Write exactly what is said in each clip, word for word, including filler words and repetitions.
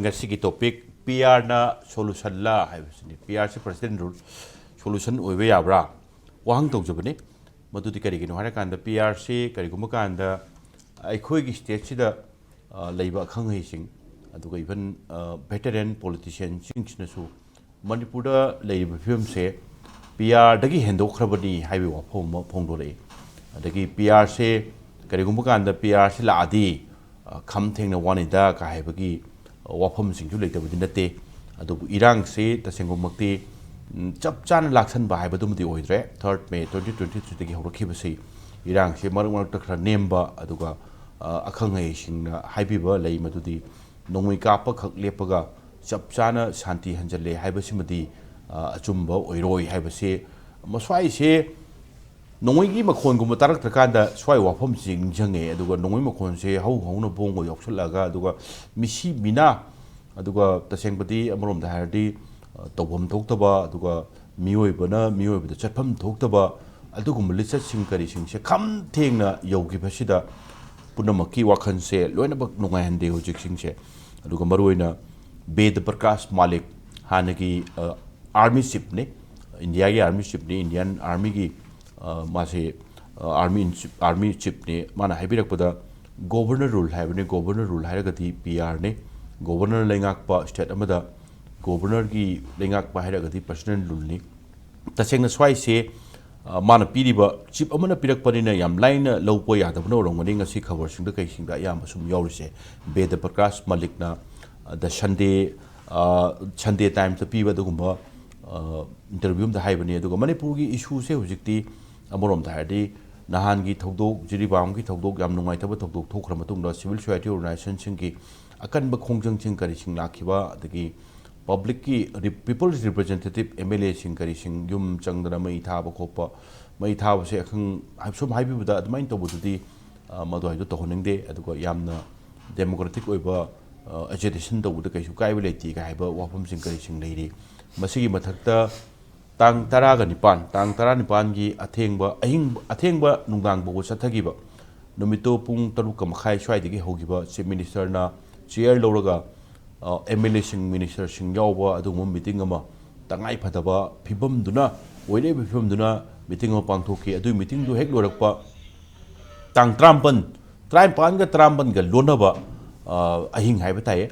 ꯉꯁꯤꯒꯤ topic, ꯄꯤ ꯑꯥꯔꯅ solution ꯂꯥ ꯍꯥꯏꯕꯁꯤꯅꯤ꯫ ꯄꯤ ꯑꯥꯔꯁꯤ president rule solution ꯑꯣꯏꯕ ꯌꯥꯕ꯭ꯔꯥ? ꯋꯥꯍꯪ ꯇꯧꯖꯕꯅꯤ꯫ ꯃꯗꯨꯗꯤ ꯀꯔꯤꯒꯤꯅꯣ ꯍꯥꯏꯔꯀꯥꯟꯗ, ꯄꯤ ꯑꯥꯔꯁꯤ ꯀꯔꯤꯒꯨꯝꯕ ꯀꯥꯟꯗ ꯑꯩꯈꯣꯏꯒꯤ stateꯁꯤꯗ, ꯑ, ꯂꯩꯕ ꯑꯈꯪ ꯑꯍꯩꯁꯤꯡ, ꯑꯗꯨꯒ even, ꯑ, veteran politicianꯁꯤꯡꯁꯤꯅꯁꯨ ꯃꯅꯤꯄꯨꯔꯗ ꯂꯩꯔꯤꯕ ꯐꯤꯕꯝꯁꯦ ꯄꯤ ꯑꯥꯔꯗꯒꯤ ꯍꯦꯟꯗꯣꯛꯈ꯭ꯔꯕꯅꯤ ꯍꯥꯏꯕꯒꯤ ꯋꯥꯐꯝ ꯑꯃ ꯐꯣꯡꯗꯣꯔꯛꯏ꯫ ꯑꯗꯒꯤ ꯄꯤ ꯑꯥꯔꯁꯦ ꯀꯔꯤꯒꯨꯝꯕ ꯀꯥꯟꯗ ꯄꯤ ꯑꯥꯔꯁꯤ ꯂꯥꯛꯑꯗꯤ, ꯑ, ꯈꯝ ꯊꯦꯡꯅ ꯋꯥꯅꯤꯗ ꯀꯥ ꯍꯥꯏꯕꯒꯤ ꯋꯥꯐꯝꯁꯤꯡꯁꯨ ꯂꯩꯇꯕꯗꯤ ꯅꯠꯇꯦ꯫ ꯑꯗꯨꯕꯨ ꯏꯔꯥꯡꯁꯤ ꯇꯁꯦꯡꯕꯃꯛꯇꯤ, ꯎꯝ, ꯆꯞ ꯆꯥꯅ ꯂꯥꯛꯁꯟꯕ ꯍꯥꯏꯕꯗꯨꯃꯗꯤ ꯑꯣꯏꯗ꯭ꯔꯦ꯫ Third May twenty twenty threeꯗꯒꯤ ꯍꯧꯔꯛꯈꯤꯕꯁꯤ ꯏꯔꯥꯡꯁꯤ ꯃꯔꯛ ꯃꯔꯛꯇ ꯈꯔ ꯅꯦꯝꯕ, ꯑꯗꯨꯒ, ꯑ, ꯑꯈꯪ ꯑꯍꯩꯁꯤꯡꯅ ꯍꯥꯏꯕꯤꯕ ꯂꯩ, ꯃꯗꯨꯗꯤ ꯅꯣꯡꯃꯩ ꯀꯥꯞꯄꯈꯛ ꯂꯦꯞꯄꯒ ꯆꯞ ꯆꯥꯅ ꯁꯥꯟꯇꯤ ꯍꯟꯖꯜꯂꯦ ꯍꯥꯏꯕꯁꯤꯃꯗꯤ, ꯑ, ꯑꯆꯨꯝꯕ ꯑꯣꯏꯔꯣꯏ ꯍꯥꯏꯕꯁꯦ, ꯃꯁ꯭ꯋꯥꯏꯁꯦ ꯅꯣꯡꯃꯩꯒꯤ ꯃꯈꯣꯟꯒꯨꯝꯕ ꯇꯥꯔꯛꯇ꯭ꯔꯀꯥꯟꯗ ꯁ꯭ꯋꯥꯏ ꯋꯥꯐꯝꯁꯤ ꯅꯤꯡꯁꯤꯡꯉꯦ꯫ ꯑꯗꯨꯒ ꯅꯣꯡꯃꯩ ꯃꯈꯣꯟꯁꯦ ꯍꯧ ꯍꯧꯅ ꯕꯣꯝꯒ ꯌꯥꯎꯁꯜꯂꯛꯑꯒ, ꯑꯗꯨꯒ ꯃꯤꯁꯤ ꯃꯤꯅꯥ, ꯑꯗꯨꯒ ꯇꯁꯦꯡꯕꯗꯤ ꯑꯃꯔꯣꯝꯗ ꯍꯥꯏꯔꯗꯤ, ꯑ, ꯇꯧꯐꯝ ꯊꯣꯛꯇꯕ, ꯑꯗꯨꯒ ꯃꯤꯑꯣꯏꯕꯅ ꯃꯤꯑꯣꯏꯕꯗ ꯆꯠꯐꯝ ꯊꯣꯛꯇꯕ ꯑꯗꯨꯒꯨꯝꯕ ꯂꯤꯆꯠꯁꯤꯡ ꯀꯔꯤꯁꯤꯡꯁꯦ ꯈꯝ ꯊꯦꯡꯅ ꯌꯧꯈꯤꯕꯁꯤꯗ ꯄꯨꯝꯅꯃꯛꯀꯤ ꯋꯥꯈꯜꯁꯦ ꯂꯣꯏꯅꯃꯛ ꯅꯨꯡꯉꯥꯏꯍꯟꯗꯦ ꯍꯧꯖꯤꯛꯁꯤꯡꯁꯦ꯫ ꯑꯗꯨꯒ ꯃꯔꯨꯑꯣꯏꯅ ꯕꯦꯗ ꯄ꯭ꯔꯀꯥꯁ ꯃꯥꯂꯤꯛ, ꯍꯥꯟꯅꯒꯤ, ꯑ, army chiefꯅꯤ, ꯏꯟꯗꯤꯌꯥꯒꯤ army chiefꯅꯤ, Indian Armyꯒꯤ, ꯑ, ꯃꯥꯁꯦ, ꯑ, army in chief, army chiefꯅꯤ꯫ ꯃꯥꯅ ꯍꯥꯏꯕꯤꯔꯛꯄꯗ, governor rule ꯍꯥꯏꯕꯅꯤ, governor rule ꯍꯥꯏꯔꯒꯗꯤ ꯄꯤ ꯑꯥꯔꯅꯤ꯫ Governor ꯂꯩꯉꯥꯛꯄ state ꯑꯃꯗ governorꯒꯤ ꯂꯩꯉꯥꯛꯄ ꯍꯥꯏꯔꯒꯗꯤ personal ruleꯅꯤ꯫ ꯇꯁꯦꯡꯅ ꯁ꯭ꯋꯥꯏꯁꯦ, ꯑ, ꯃꯥꯅ ꯄꯤꯔꯤꯕ, chief ꯑꯃꯅ ꯄꯤꯔꯛꯄꯅꯤꯅ ꯌꯥꯝ ꯂꯥꯏꯅ ꯂꯧꯕ ꯌꯥꯗꯕꯅ ꯑꯣꯏꯔꯝꯒꯅꯤ꯫ ꯉꯁꯤ ꯈꯕꯔꯁꯤꯡꯗ ꯀꯩꯁꯤꯡꯗ ꯑꯌꯥꯝꯕ ꯁꯨꯝ ꯌꯥꯎꯔꯤꯁꯦ, ꯕꯦꯗ ꯄ꯭ꯔꯀꯥꯁ ꯃꯥꯂꯤꯛꯅ, ꯑ, The Sunday, ꯑ, Sunday Timesꯇ ꯄꯤꯕ ꯑꯗꯨꯒꯨꯝꯕ, ꯑ, interview ꯑꯃꯗ ꯍꯥꯏꯕꯅꯤ꯫ ꯑꯗꯨꯒ ꯃꯅꯤꯄꯨꯔꯒꯤ issueꯁꯦ ꯍꯧꯖꯤꯛꯇꯤ ꯑꯃꯔꯣꯝꯗ ꯍꯥꯏꯔꯗꯤ ꯅꯍꯥꯟꯒꯤ ꯊꯧꯗꯣꯛ, ꯖꯤꯔꯤꯕꯥꯝꯒꯤ ꯊꯧꯗꯣꯛ, ꯌꯥꯝ ꯅꯨꯡꯉꯥꯏꯇꯕ ꯊꯧꯗꯣꯛ ꯊꯣꯛꯈ꯭ꯔ ꯃꯇꯨꯡꯗ civil society organizationꯁꯤꯡꯒꯤ ꯑꯀꯟꯕ ꯈꯣꯡꯖꯪꯁꯤꯡ ꯀꯔꯤꯁꯤꯡ ꯂꯥꯛꯈꯤꯕ, ꯑꯗꯒꯤ publicꯀꯤ ꯔꯤ-, people's representative MLAꯁꯤꯡ ꯀꯔꯤꯁꯤꯡ ꯌꯨꯝ ꯆꯪꯗꯅ ꯃꯩ ꯊꯥꯕ ꯈꯣꯠꯄ, ꯃꯩ ꯊꯥꯕꯁꯦ ꯑꯈꯪ-, ꯁꯨꯝ ꯍꯥꯏꯕꯤꯕꯗ ꯑꯗꯨꯃꯥꯏꯅ ꯇꯧꯕꯗꯨꯗꯤ, ꯑ, ꯃꯗꯨ ꯍꯥꯏꯗꯣ ꯇꯧꯍꯟꯅꯤꯡꯗꯦ꯫ ꯑꯗꯨꯒ ꯌꯥꯝꯅ democratic ꯑꯣꯏꯕ, ꯑ, agitation ꯇꯧꯕꯗ ꯀꯩꯁꯨ ꯀꯥꯏꯕ ꯂꯩꯇꯦ ꯀꯥꯏ ꯍꯥꯏꯕ ꯋꯥꯐꯝꯁꯤꯡ ꯀꯔꯤꯁꯤꯡ ꯂꯩꯔꯤ꯫ ꯃꯁꯤꯒꯤ ꯃꯊꯛꯇ ꯇꯥꯡ ꯇꯔꯥꯒ ꯅꯤꯄꯥꯟ, ꯇꯥꯡ ꯇꯔꯥꯅꯤꯄꯥꯟꯒꯤ ꯑꯊꯦꯡꯕ ꯑꯍꯤꯡ, ꯑꯊꯦꯡꯕ ꯅꯨꯡꯗꯥꯡ ꯐꯥꯎꯕ ꯆꯠꯊꯈꯤꯕ, ꯅꯨꯃꯤꯠꯇꯨ ꯄꯨꯡ ꯇꯔꯨꯛꯀ ꯃꯈꯥꯏ ꯁ꯭ꯋꯥꯏꯗꯒꯤ ꯍꯧꯈꯤꯕ chief ministerꯅ chair ꯂꯧꯔꯒ, ꯑꯦꯝ ꯑꯦꯜ ꯑꯦꯁꯤꯡ, ꯃꯤꯅꯤꯁꯇꯔꯁꯤꯡ ꯌꯥꯎꯕ ꯑꯗꯨꯒꯨꯝꯕ ꯃꯤꯇꯤꯡ ꯑꯃ, ꯇꯉꯥꯏ ꯐꯗꯕ ꯐꯤꯕꯝꯗꯨꯅ, ꯑꯣꯏꯔꯛꯏꯕ ꯐꯤꯕꯝꯗꯨꯅ ꯃꯤꯇꯤꯡ ꯑꯃ ꯄꯥꯡꯊꯣꯛꯈꯤ꯫ ꯑꯗꯨꯒꯤ ꯃꯤꯇꯤꯡꯗꯨ ꯍꯦꯛ ꯂꯣꯏꯔꯛꯄ, ꯇꯥꯡ ꯇꯔꯥꯃꯥꯄꯟ, ꯇꯔꯥꯅꯤꯄꯥꯟꯒ ꯇꯔꯥꯃꯥꯄꯟꯒ ꯂꯣꯟꯅꯕ, ꯑ, ꯑꯍꯤꯡ ꯍꯥꯏꯕ ꯇꯥꯏꯌꯦ꯫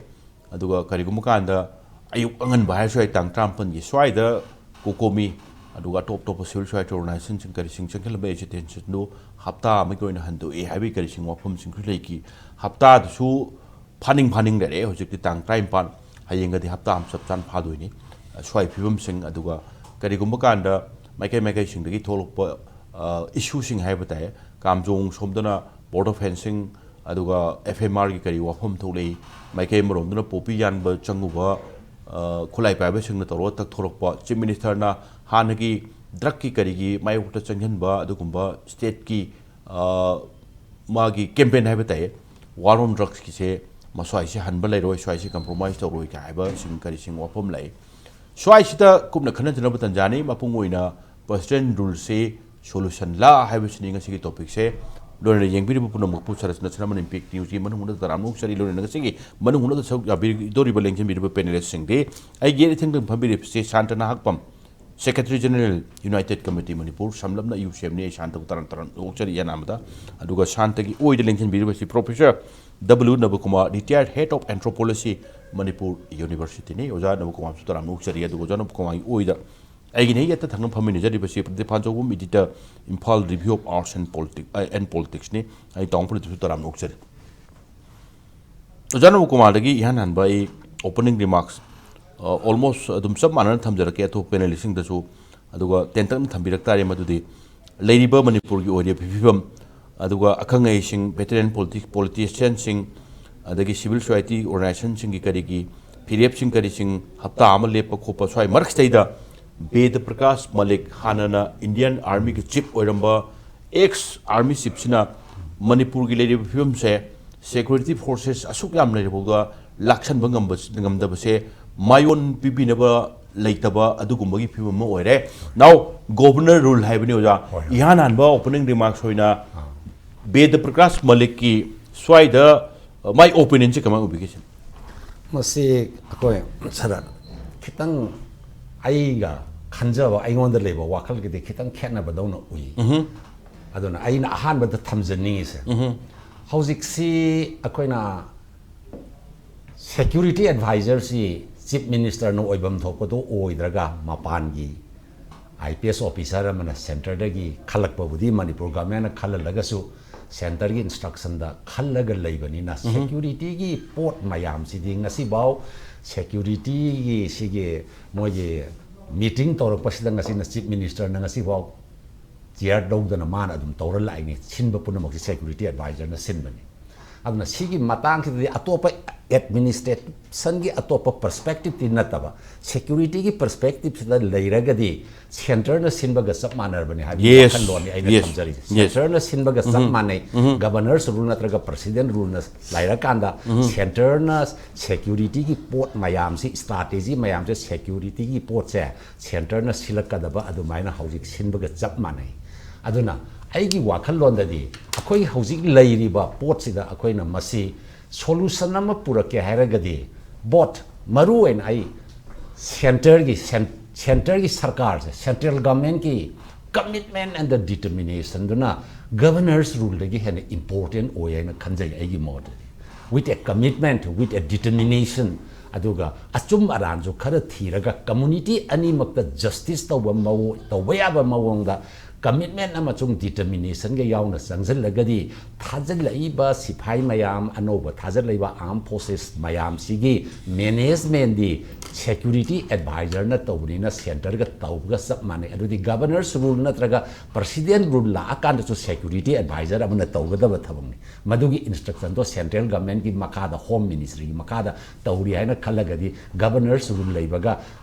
ꯑꯗꯨꯒ ꯀꯔꯤꯒꯨꯝꯕ ꯀꯥꯟꯗ ꯑꯌꯨꯛ ꯑꯉꯟꯕ ꯍꯥꯏꯔꯁꯨ ꯌꯥꯏ, ꯇꯥꯡ ꯇꯔꯥꯃꯥꯄꯟꯒꯤ ꯁ꯭ꯋꯥꯏꯗ ꯀꯣꯀꯣꯃꯤ, ꯑꯗꯨꯒ ꯑꯇꯣꯞ ꯑꯇꯣꯞꯄ civil society organizationꯁꯤꯡ ꯀꯔꯤꯁꯤꯡ ꯆꯪꯁꯤꯜꯂꯝꯕ agitation ꯑꯗꯨ ꯍꯞꯇꯥ ꯑꯃꯒꯤ ꯑꯣꯏꯅ ꯍꯟꯗꯣꯛꯑꯦ ꯍꯥꯏꯕꯒꯤ ꯀꯔꯤꯁꯤꯡ ꯋꯥꯐꯝꯁꯤꯡꯁꯨ ꯂꯩꯈꯤ꯫ ꯍꯞꯇꯥꯗꯨꯁꯨ ꯐꯥꯅꯤꯡ ꯐꯥꯅꯤꯡ ꯂꯩꯔꯛꯑꯦ꯫ ꯍꯧꯖꯤꯛꯇꯤ ꯇꯥꯡ ꯇꯔꯥꯅꯤꯄꯥꯟ, ꯍꯌꯦꯡꯒꯗꯤ ꯍꯞꯇꯥ ꯑꯃ ꯆꯞ ꯆꯥꯅ ꯐꯥꯗꯣꯏꯅꯤ꯫ ꯑ, ꯁ꯭ꯋꯥꯏ ꯐꯤꯕꯝꯁꯤꯡ, ꯑꯗꯨꯒ ꯀꯔꯤꯒꯨꯝꯕ ꯀꯥꯟꯗ ꯃꯥꯏꯀꯩ ꯃꯥꯏꯀꯩꯁꯤꯡꯗꯒꯤ ꯊꯣꯛꯂꯛꯄ, ꯑ, issueꯁꯤꯡ ꯍꯥꯏꯕ ꯇꯥꯏ, ꯀꯥꯝꯖꯣꯡ ꯁꯣꯝꯗꯅ border fencing, ꯑꯗꯨꯒ F M Rꯒꯤ ꯀꯔꯤ ꯋꯥꯐꯝ ꯊꯣꯛꯂꯛꯏ, ꯃꯥꯏꯀꯩ ꯑꯃꯔꯣꯝꯗꯅ ꯄꯣꯄꯤ ꯌꯥꯟꯕ ꯆꯪꯉꯨꯕ, ꯑ, ꯈꯨꯠꯂꯥꯏ ꯄꯥꯏꯕꯁꯤꯡꯅ ꯇꯧꯔꯒ ꯇꯛꯊꯣꯔꯛꯄ, Chief Ministerꯅ ꯍꯥꯟꯅꯒꯤ drugꯀꯤ ꯀꯔꯤꯒꯤ ꯃꯥꯌꯣꯛꯇ ꯆꯪꯁꯤꯟꯕ ꯑꯗꯨꯒꯨꯝꯕ stateꯀꯤ, ꯑ, ꯃꯥꯒꯤ campaign ꯍꯥꯏꯕ ꯇꯥꯏꯌꯦ, war on drugsꯀꯤꯁꯦ, ꯃꯁ꯭ꯋꯥꯏꯁꯦ ꯍꯟꯕ ꯂꯩꯔꯣꯏ, ꯁ꯭ꯋꯥꯏꯁꯦ compromise ꯇꯧꯔꯣꯏ ꯀꯥꯏ ꯍꯥꯏꯕꯁꯤꯡ ꯀꯔꯤꯁꯤꯡ ꯋꯥꯐꯝ ꯂꯩ꯫ ꯁ꯭ꯋꯥꯏꯁꯤꯗ ꯀꯨꯞꯅ ꯈꯟꯅꯖꯅꯕ ꯇꯥꯟꯖꯥꯅꯤ꯫ ꯃꯄꯨꯡ ꯑꯣꯏꯅ President ruleꯁꯦ solutionꯂꯥ ꯍꯥꯏꯕꯁꯤꯅꯤ ꯉꯁꯤꯒꯤ topicꯁꯦ꯫ ꯂꯣꯏꯅꯅ ꯌꯦꯡꯕꯤꯔꯤꯕ ꯄꯨꯝꯅꯃꯛꯄꯨ ꯁꯔꯁꯅ ꯁꯅꯥꯃꯅꯤ Impact Newsꯀꯤ ꯃꯅꯨꯡ ꯍꯨꯠꯅ ꯇꯔꯥꯝꯅ ꯑꯣꯛꯆꯔꯤ꯫ ꯂꯣꯏꯅꯅ ꯉꯁꯤꯒꯤ ꯃꯅꯨꯡ ꯍꯨꯠꯅ ꯁꯔꯨꯛ ꯌꯥꯕꯤꯗꯧꯔꯤꯕ ꯂꯦꯡꯁꯤꯟꯕꯤꯔꯤꯕ panelistꯁꯤꯡꯗꯤ ꯑꯩꯒꯤ ꯌꯦꯠ ꯏꯊꯪꯗ ꯐꯝꯕꯤꯔꯤꯕꯁꯤ ꯁꯥꯟꯇ ꯅꯍꯥꯛꯄꯝ, Secretary General, United Committee Manipur, ꯁꯝꯂꯞꯅ ꯌꯨ ꯁꯤ ꯑꯦꯝꯅꯤ꯫ ꯑꯩ ꯁꯥꯟꯇꯕꯨ ꯇꯔꯥꯝ ꯇꯔꯥꯝ ꯑꯣꯛꯆꯔꯤ ꯑꯌꯥꯝꯕꯗ꯫ ꯑꯗꯨꯒ ꯁꯥꯟꯇꯒꯤ ꯑꯣꯏꯗ ꯂꯦꯡꯁꯤꯟꯕꯤꯔꯤꯕꯁꯤ Professor W ꯅꯕꯀꯨꯃꯥꯔ, Retired Head of Anthropology, Manipur Universityꯅꯤ꯫ ꯑꯣꯖꯥ ꯅꯕꯀꯨꯃꯥꯔꯁꯨ ꯇꯔꯥꯝꯅ ꯑꯣꯛꯆꯔꯤ꯫ ꯑꯗꯨꯒ ꯑꯣꯖꯥ ꯅꯕꯀꯨꯃꯥꯔꯒꯤ ꯑꯣꯏꯗ ꯑꯩꯒꯤ ꯍꯦꯛ ꯌꯦꯠꯇ ꯊꯪꯅ ꯐꯝꯃꯤꯟꯅꯖꯔꯤꯕꯁꯤ Pradeep ꯄꯥꯟꯖꯧꯕꯝ, Editor, Imphal Review of Arts and Politics, ꯑ, and Politicsꯅꯤ꯫ ꯑꯩ ꯇꯥꯎꯟ ꯄ꯭ꯔꯗꯤꯞꯁꯨ ꯇꯔꯥꯝꯅ ꯑꯣꯛꯆꯔꯤ꯫ ꯑꯣꯖꯥ ꯅꯕꯀꯨꯃꯥꯔꯗꯒꯤ ꯏꯍꯥꯟ ꯍꯥꯟꯕ ꯑꯩ opening remarks, ꯑ, almost ꯑꯗꯨꯝ ꯆꯞ ꯃꯥꯟꯅꯅ ꯊꯝꯖꯔꯛꯀꯦ ꯑꯇꯣꯞꯄ panelistꯁꯤꯡꯗꯁꯨ꯫ ꯑꯗꯨꯒ ꯇꯦꯟꯇꯛꯅ ꯊꯝꯕꯤꯔꯛ ꯇꯥꯔꯦ꯫ ꯃꯗꯨꯗꯤ ꯂꯩꯔꯤꯕ ꯃꯅꯤꯄꯨꯔꯒꯤ ꯑꯣꯏꯔꯤꯕ ꯐꯤꯕꯝ, ꯑꯗꯨꯒ ꯑꯈꯪ ꯑꯍꯩꯁꯤꯡ, veteran politi-, politicianꯁꯤꯡ, ꯑꯗꯒꯤ civil society organizationꯁꯤꯡꯒꯤ ꯀꯔꯤꯒꯤ ꯐꯤꯔꯦꯞꯁꯤꯡ ꯀꯔꯤꯁꯤꯡ ꯍꯞꯇꯥ ꯑꯃ ꯂꯦꯞꯄ ꯈꯣꯠꯄ, ꯁ꯭ꯋꯥꯏ ꯃꯔꯛꯁꯤꯗꯩꯗ ꯕꯦꯗ ꯄ꯭ꯔꯀꯥꯁ ꯃꯂꯤꯛ, ꯍꯥꯟꯅꯅ Indian Armyꯒꯤ chief ꯑꯣꯏꯔꯝꯕ ex Army chiefꯁꯤꯅ ꯃꯅꯤꯄꯨꯔꯒꯤ ꯂꯩꯔꯤꯕ ꯐꯤꯕꯝꯁꯦ, security forces ꯑꯁꯨꯛ ꯌꯥꯝ ꯂꯩꯔꯐꯥꯎꯗ ꯂꯥꯛꯁꯟꯕ ꯉꯝꯕ, ꯉꯝꯗꯕꯁꯦ ꯃꯥꯏꯑꯣꯟ ꯄꯤꯕꯤꯅꯕ ꯂꯩꯇꯕ ꯑꯗꯨꯒꯨꯝꯕꯒꯤ ꯐꯤꯕꯝ ꯑꯃ ꯑꯣꯏꯔꯦ꯫ Now, Governor rule ꯍꯥꯏꯕꯅꯤ ꯑꯣꯖꯥ꯫ ꯍꯣꯏ, ꯍꯣꯏ꯫ ꯏꯍꯥꯟ ꯍꯥꯟꯕ opening remarks ꯑꯣꯏꯅ ꯑꯥ꯫ ꯕꯦꯗ ꯄ꯭ꯔꯀꯥꯁ ꯃꯂꯤꯛꯀꯤ ꯁ꯭ꯋꯥꯏꯗ, ꯑ, ꯃꯥꯏ opinionꯁꯦ ꯀꯃꯥꯏꯅ ꯎꯕꯤꯒꯦ ꯁꯤꯅꯤ? ꯃꯁꯤ ꯑꯩꯈꯣꯏ ꯁꯥꯔ, ꯈꯤꯇꯪ ꯑꯩꯒ ꯈꯟꯖꯕ, ꯑꯩꯉꯣꯟꯗ ꯂꯩꯕ ꯋꯥꯈꯜꯒꯗꯤ ꯈꯤꯇꯪ ꯈꯦꯠꯅꯕꯗꯧꯅ ꯎꯏ꯫ ꯑꯗꯨꯅ ꯑꯩꯅ ꯑꯍꯥꯟꯕꯗ ꯊꯝꯖꯅꯤꯡꯉꯤꯁꯦ, ꯍꯧꯖꯤꯛꯁꯤ ꯑꯩꯈꯣꯏꯅ security advisorꯁꯤ chief ministerꯅ ꯑꯣꯏꯐꯝ ꯊꯣꯛꯄꯗꯣ ꯑꯣꯏꯗ꯭ꯔꯒ, ꯃꯄꯥꯟꯒꯤ IPS officer ꯑꯃꯅ centreꯗꯒꯤ ꯈꯜꯂꯛꯄꯕꯨꯗꯤ ꯃꯅꯤꯄꯨꯔ governmentꯅ ꯈꯜꯍꯜꯂꯒꯁꯨ, centreꯒꯤ instructionꯗ ꯈꯜꯂꯒ ꯂꯩꯕꯅꯤꯅ, securityꯒꯤ ꯄꯣꯠ ꯃꯌꯥꯝꯁꯤꯗꯤ ꯉꯁꯤꯐꯥꯎ securityꯒꯤ ꯁꯤꯒꯤ ꯃꯣꯏꯒꯤ meeting ꯇꯧꯔꯛꯄꯁꯤꯗ ꯉꯁꯤꯅ chief ministerꯅ ꯉꯁꯤꯐꯥꯎ chair ꯂꯧꯗꯅ ꯃꯥꯅ ꯑꯗꯨꯝ ꯇꯧꯔ ꯂꯥꯛꯏꯅꯤ꯫ ꯁꯤꯟꯕ ꯄꯨꯝꯅꯃꯛꯁꯤ security advisorꯅ ꯁꯤꯟꯕꯅꯤ꯫ ꯑꯗꯨꯅ ꯁꯤꯒꯤ ꯃꯇꯥꯡꯁꯤꯗꯗꯤ ꯑꯇꯣꯞꯄ administrationꯒꯤ ꯑꯇꯣꯞꯄ perspectiveꯇꯤ ꯅꯠꯇꯕ, securityꯒꯤ perspectiveꯁꯤꯗ ꯂꯩꯔꯒꯗꯤ centreꯅ ꯁꯤꯟꯕꯒ ꯆꯞ ꯃꯥꯟꯅꯔꯕꯅꯤ ꯍꯥꯏꯕꯒꯤ Yes, ꯋꯥꯈꯜꯂꯣꯟꯅꯤ ꯑꯩꯅ yes, ꯊꯝꯖꯔꯤꯁꯦ꯫ Yes. Centreꯅ ꯁꯤꯟꯕꯒ ꯆꯞ ꯃꯥꯟꯅꯩ꯫ Governor's ruleꯅ ꯅꯠꯇ꯭ꯔꯒ president ruleꯅ ꯂꯩꯔꯀꯥꯟꯗ centreꯅ securityꯒꯤ ꯄꯣꯠ ꯃꯌꯥꯝꯁꯤ, strategy ꯃꯌꯥꯝꯁꯦ, securityꯒꯤ ꯄꯣꯠꯁꯦ centreꯅ ꯁꯤꯜꯂꯛꯀꯗꯕ ꯑꯗꯨꯃꯥꯏꯅ ꯍꯧꯖꯤꯛ ꯁꯤꯟꯕꯒ ꯆꯞ ꯃꯥꯟꯅꯩ꯫ ꯑꯗꯨꯅ ꯑꯩꯒꯤ ꯋꯥꯈꯜꯂꯣꯟꯗꯗꯤ ꯑꯩꯈꯣꯏ ꯍꯧꯖꯤꯛ ꯂꯩꯔꯤꯕ ꯄꯣꯠꯁꯤꯗ ꯑꯩꯈꯣꯏꯅ ꯃꯁꯤ solution ꯑꯃ ꯄꯨꯔꯛꯀꯦ ꯍꯥꯏꯔꯒꯗꯤ, both, ꯃꯔꯨ ꯑꯣꯏꯅ ꯑꯩ centreꯒꯤ, cen-, centreꯒꯤ ꯁꯔꯀꯥꯔꯁꯦ, central governmentꯀꯤ commitment and the determinationꯗꯨꯅ Governor's ruleꯗꯒꯤ ꯍꯦꯟꯅ important ꯑꯣꯏ ꯍꯥꯏꯅ ꯈꯟꯖꯩ ꯑꯩꯒꯤ ꯃꯣꯠꯇꯗꯤ꯫ With a commitment, with a determination, ꯑꯗꯨꯒ ꯑꯆꯨꯝ ꯑꯔꯥꯟꯁꯨ ꯈꯔ ꯊꯤꯔꯒ community ꯑꯅꯤꯃꯛꯇ justice ꯇꯧꯕ ꯃꯑꯣꯡ, ꯇꯧꯕ ꯌꯥꯕ ꯃꯑꯣꯡꯗ commitment ꯑꯃꯁꯨꯡ determinationꯒ ꯌꯥꯎꯅ ꯆꯪꯁꯤꯜꯂꯒꯗꯤ, ꯊꯥꯖꯤꯜꯂꯛꯏꯕ ꯁꯤꯐꯥꯏ ꯃꯌꯥꯝ, ꯑꯅꯧꯕ ꯊꯥꯖꯤꯜꯂꯛꯏꯕ armed forces ꯃꯌꯥꯝꯁꯤꯒꯤ managementꯗꯤ security advisorꯅ ꯇꯧꯕꯅꯤꯅ centreꯒ ꯇꯧꯕꯒ ꯆꯞ ꯃꯥꯟꯅꯩ꯫ ꯑꯗꯨꯗꯤ Governor's rule ꯅꯠꯇ꯭ꯔꯒ president rule ꯂꯥꯛꯑꯀꯥꯟꯗꯁꯨ security advisor ꯑꯃꯅ ꯇꯧꯒꯗꯕ ꯊꯕꯛꯅꯤ꯫ ꯃꯗꯨꯒꯤ instructionꯗꯣ central governmentꯀꯤ ꯃꯈꯥꯗ, Home Ministryꯒꯤ ꯃꯈꯥꯗ ꯇꯧꯔꯤ ꯍꯥꯏꯅ ꯈꯜꯂꯒꯗꯤ, Governor's rule ꯂꯩꯕꯒ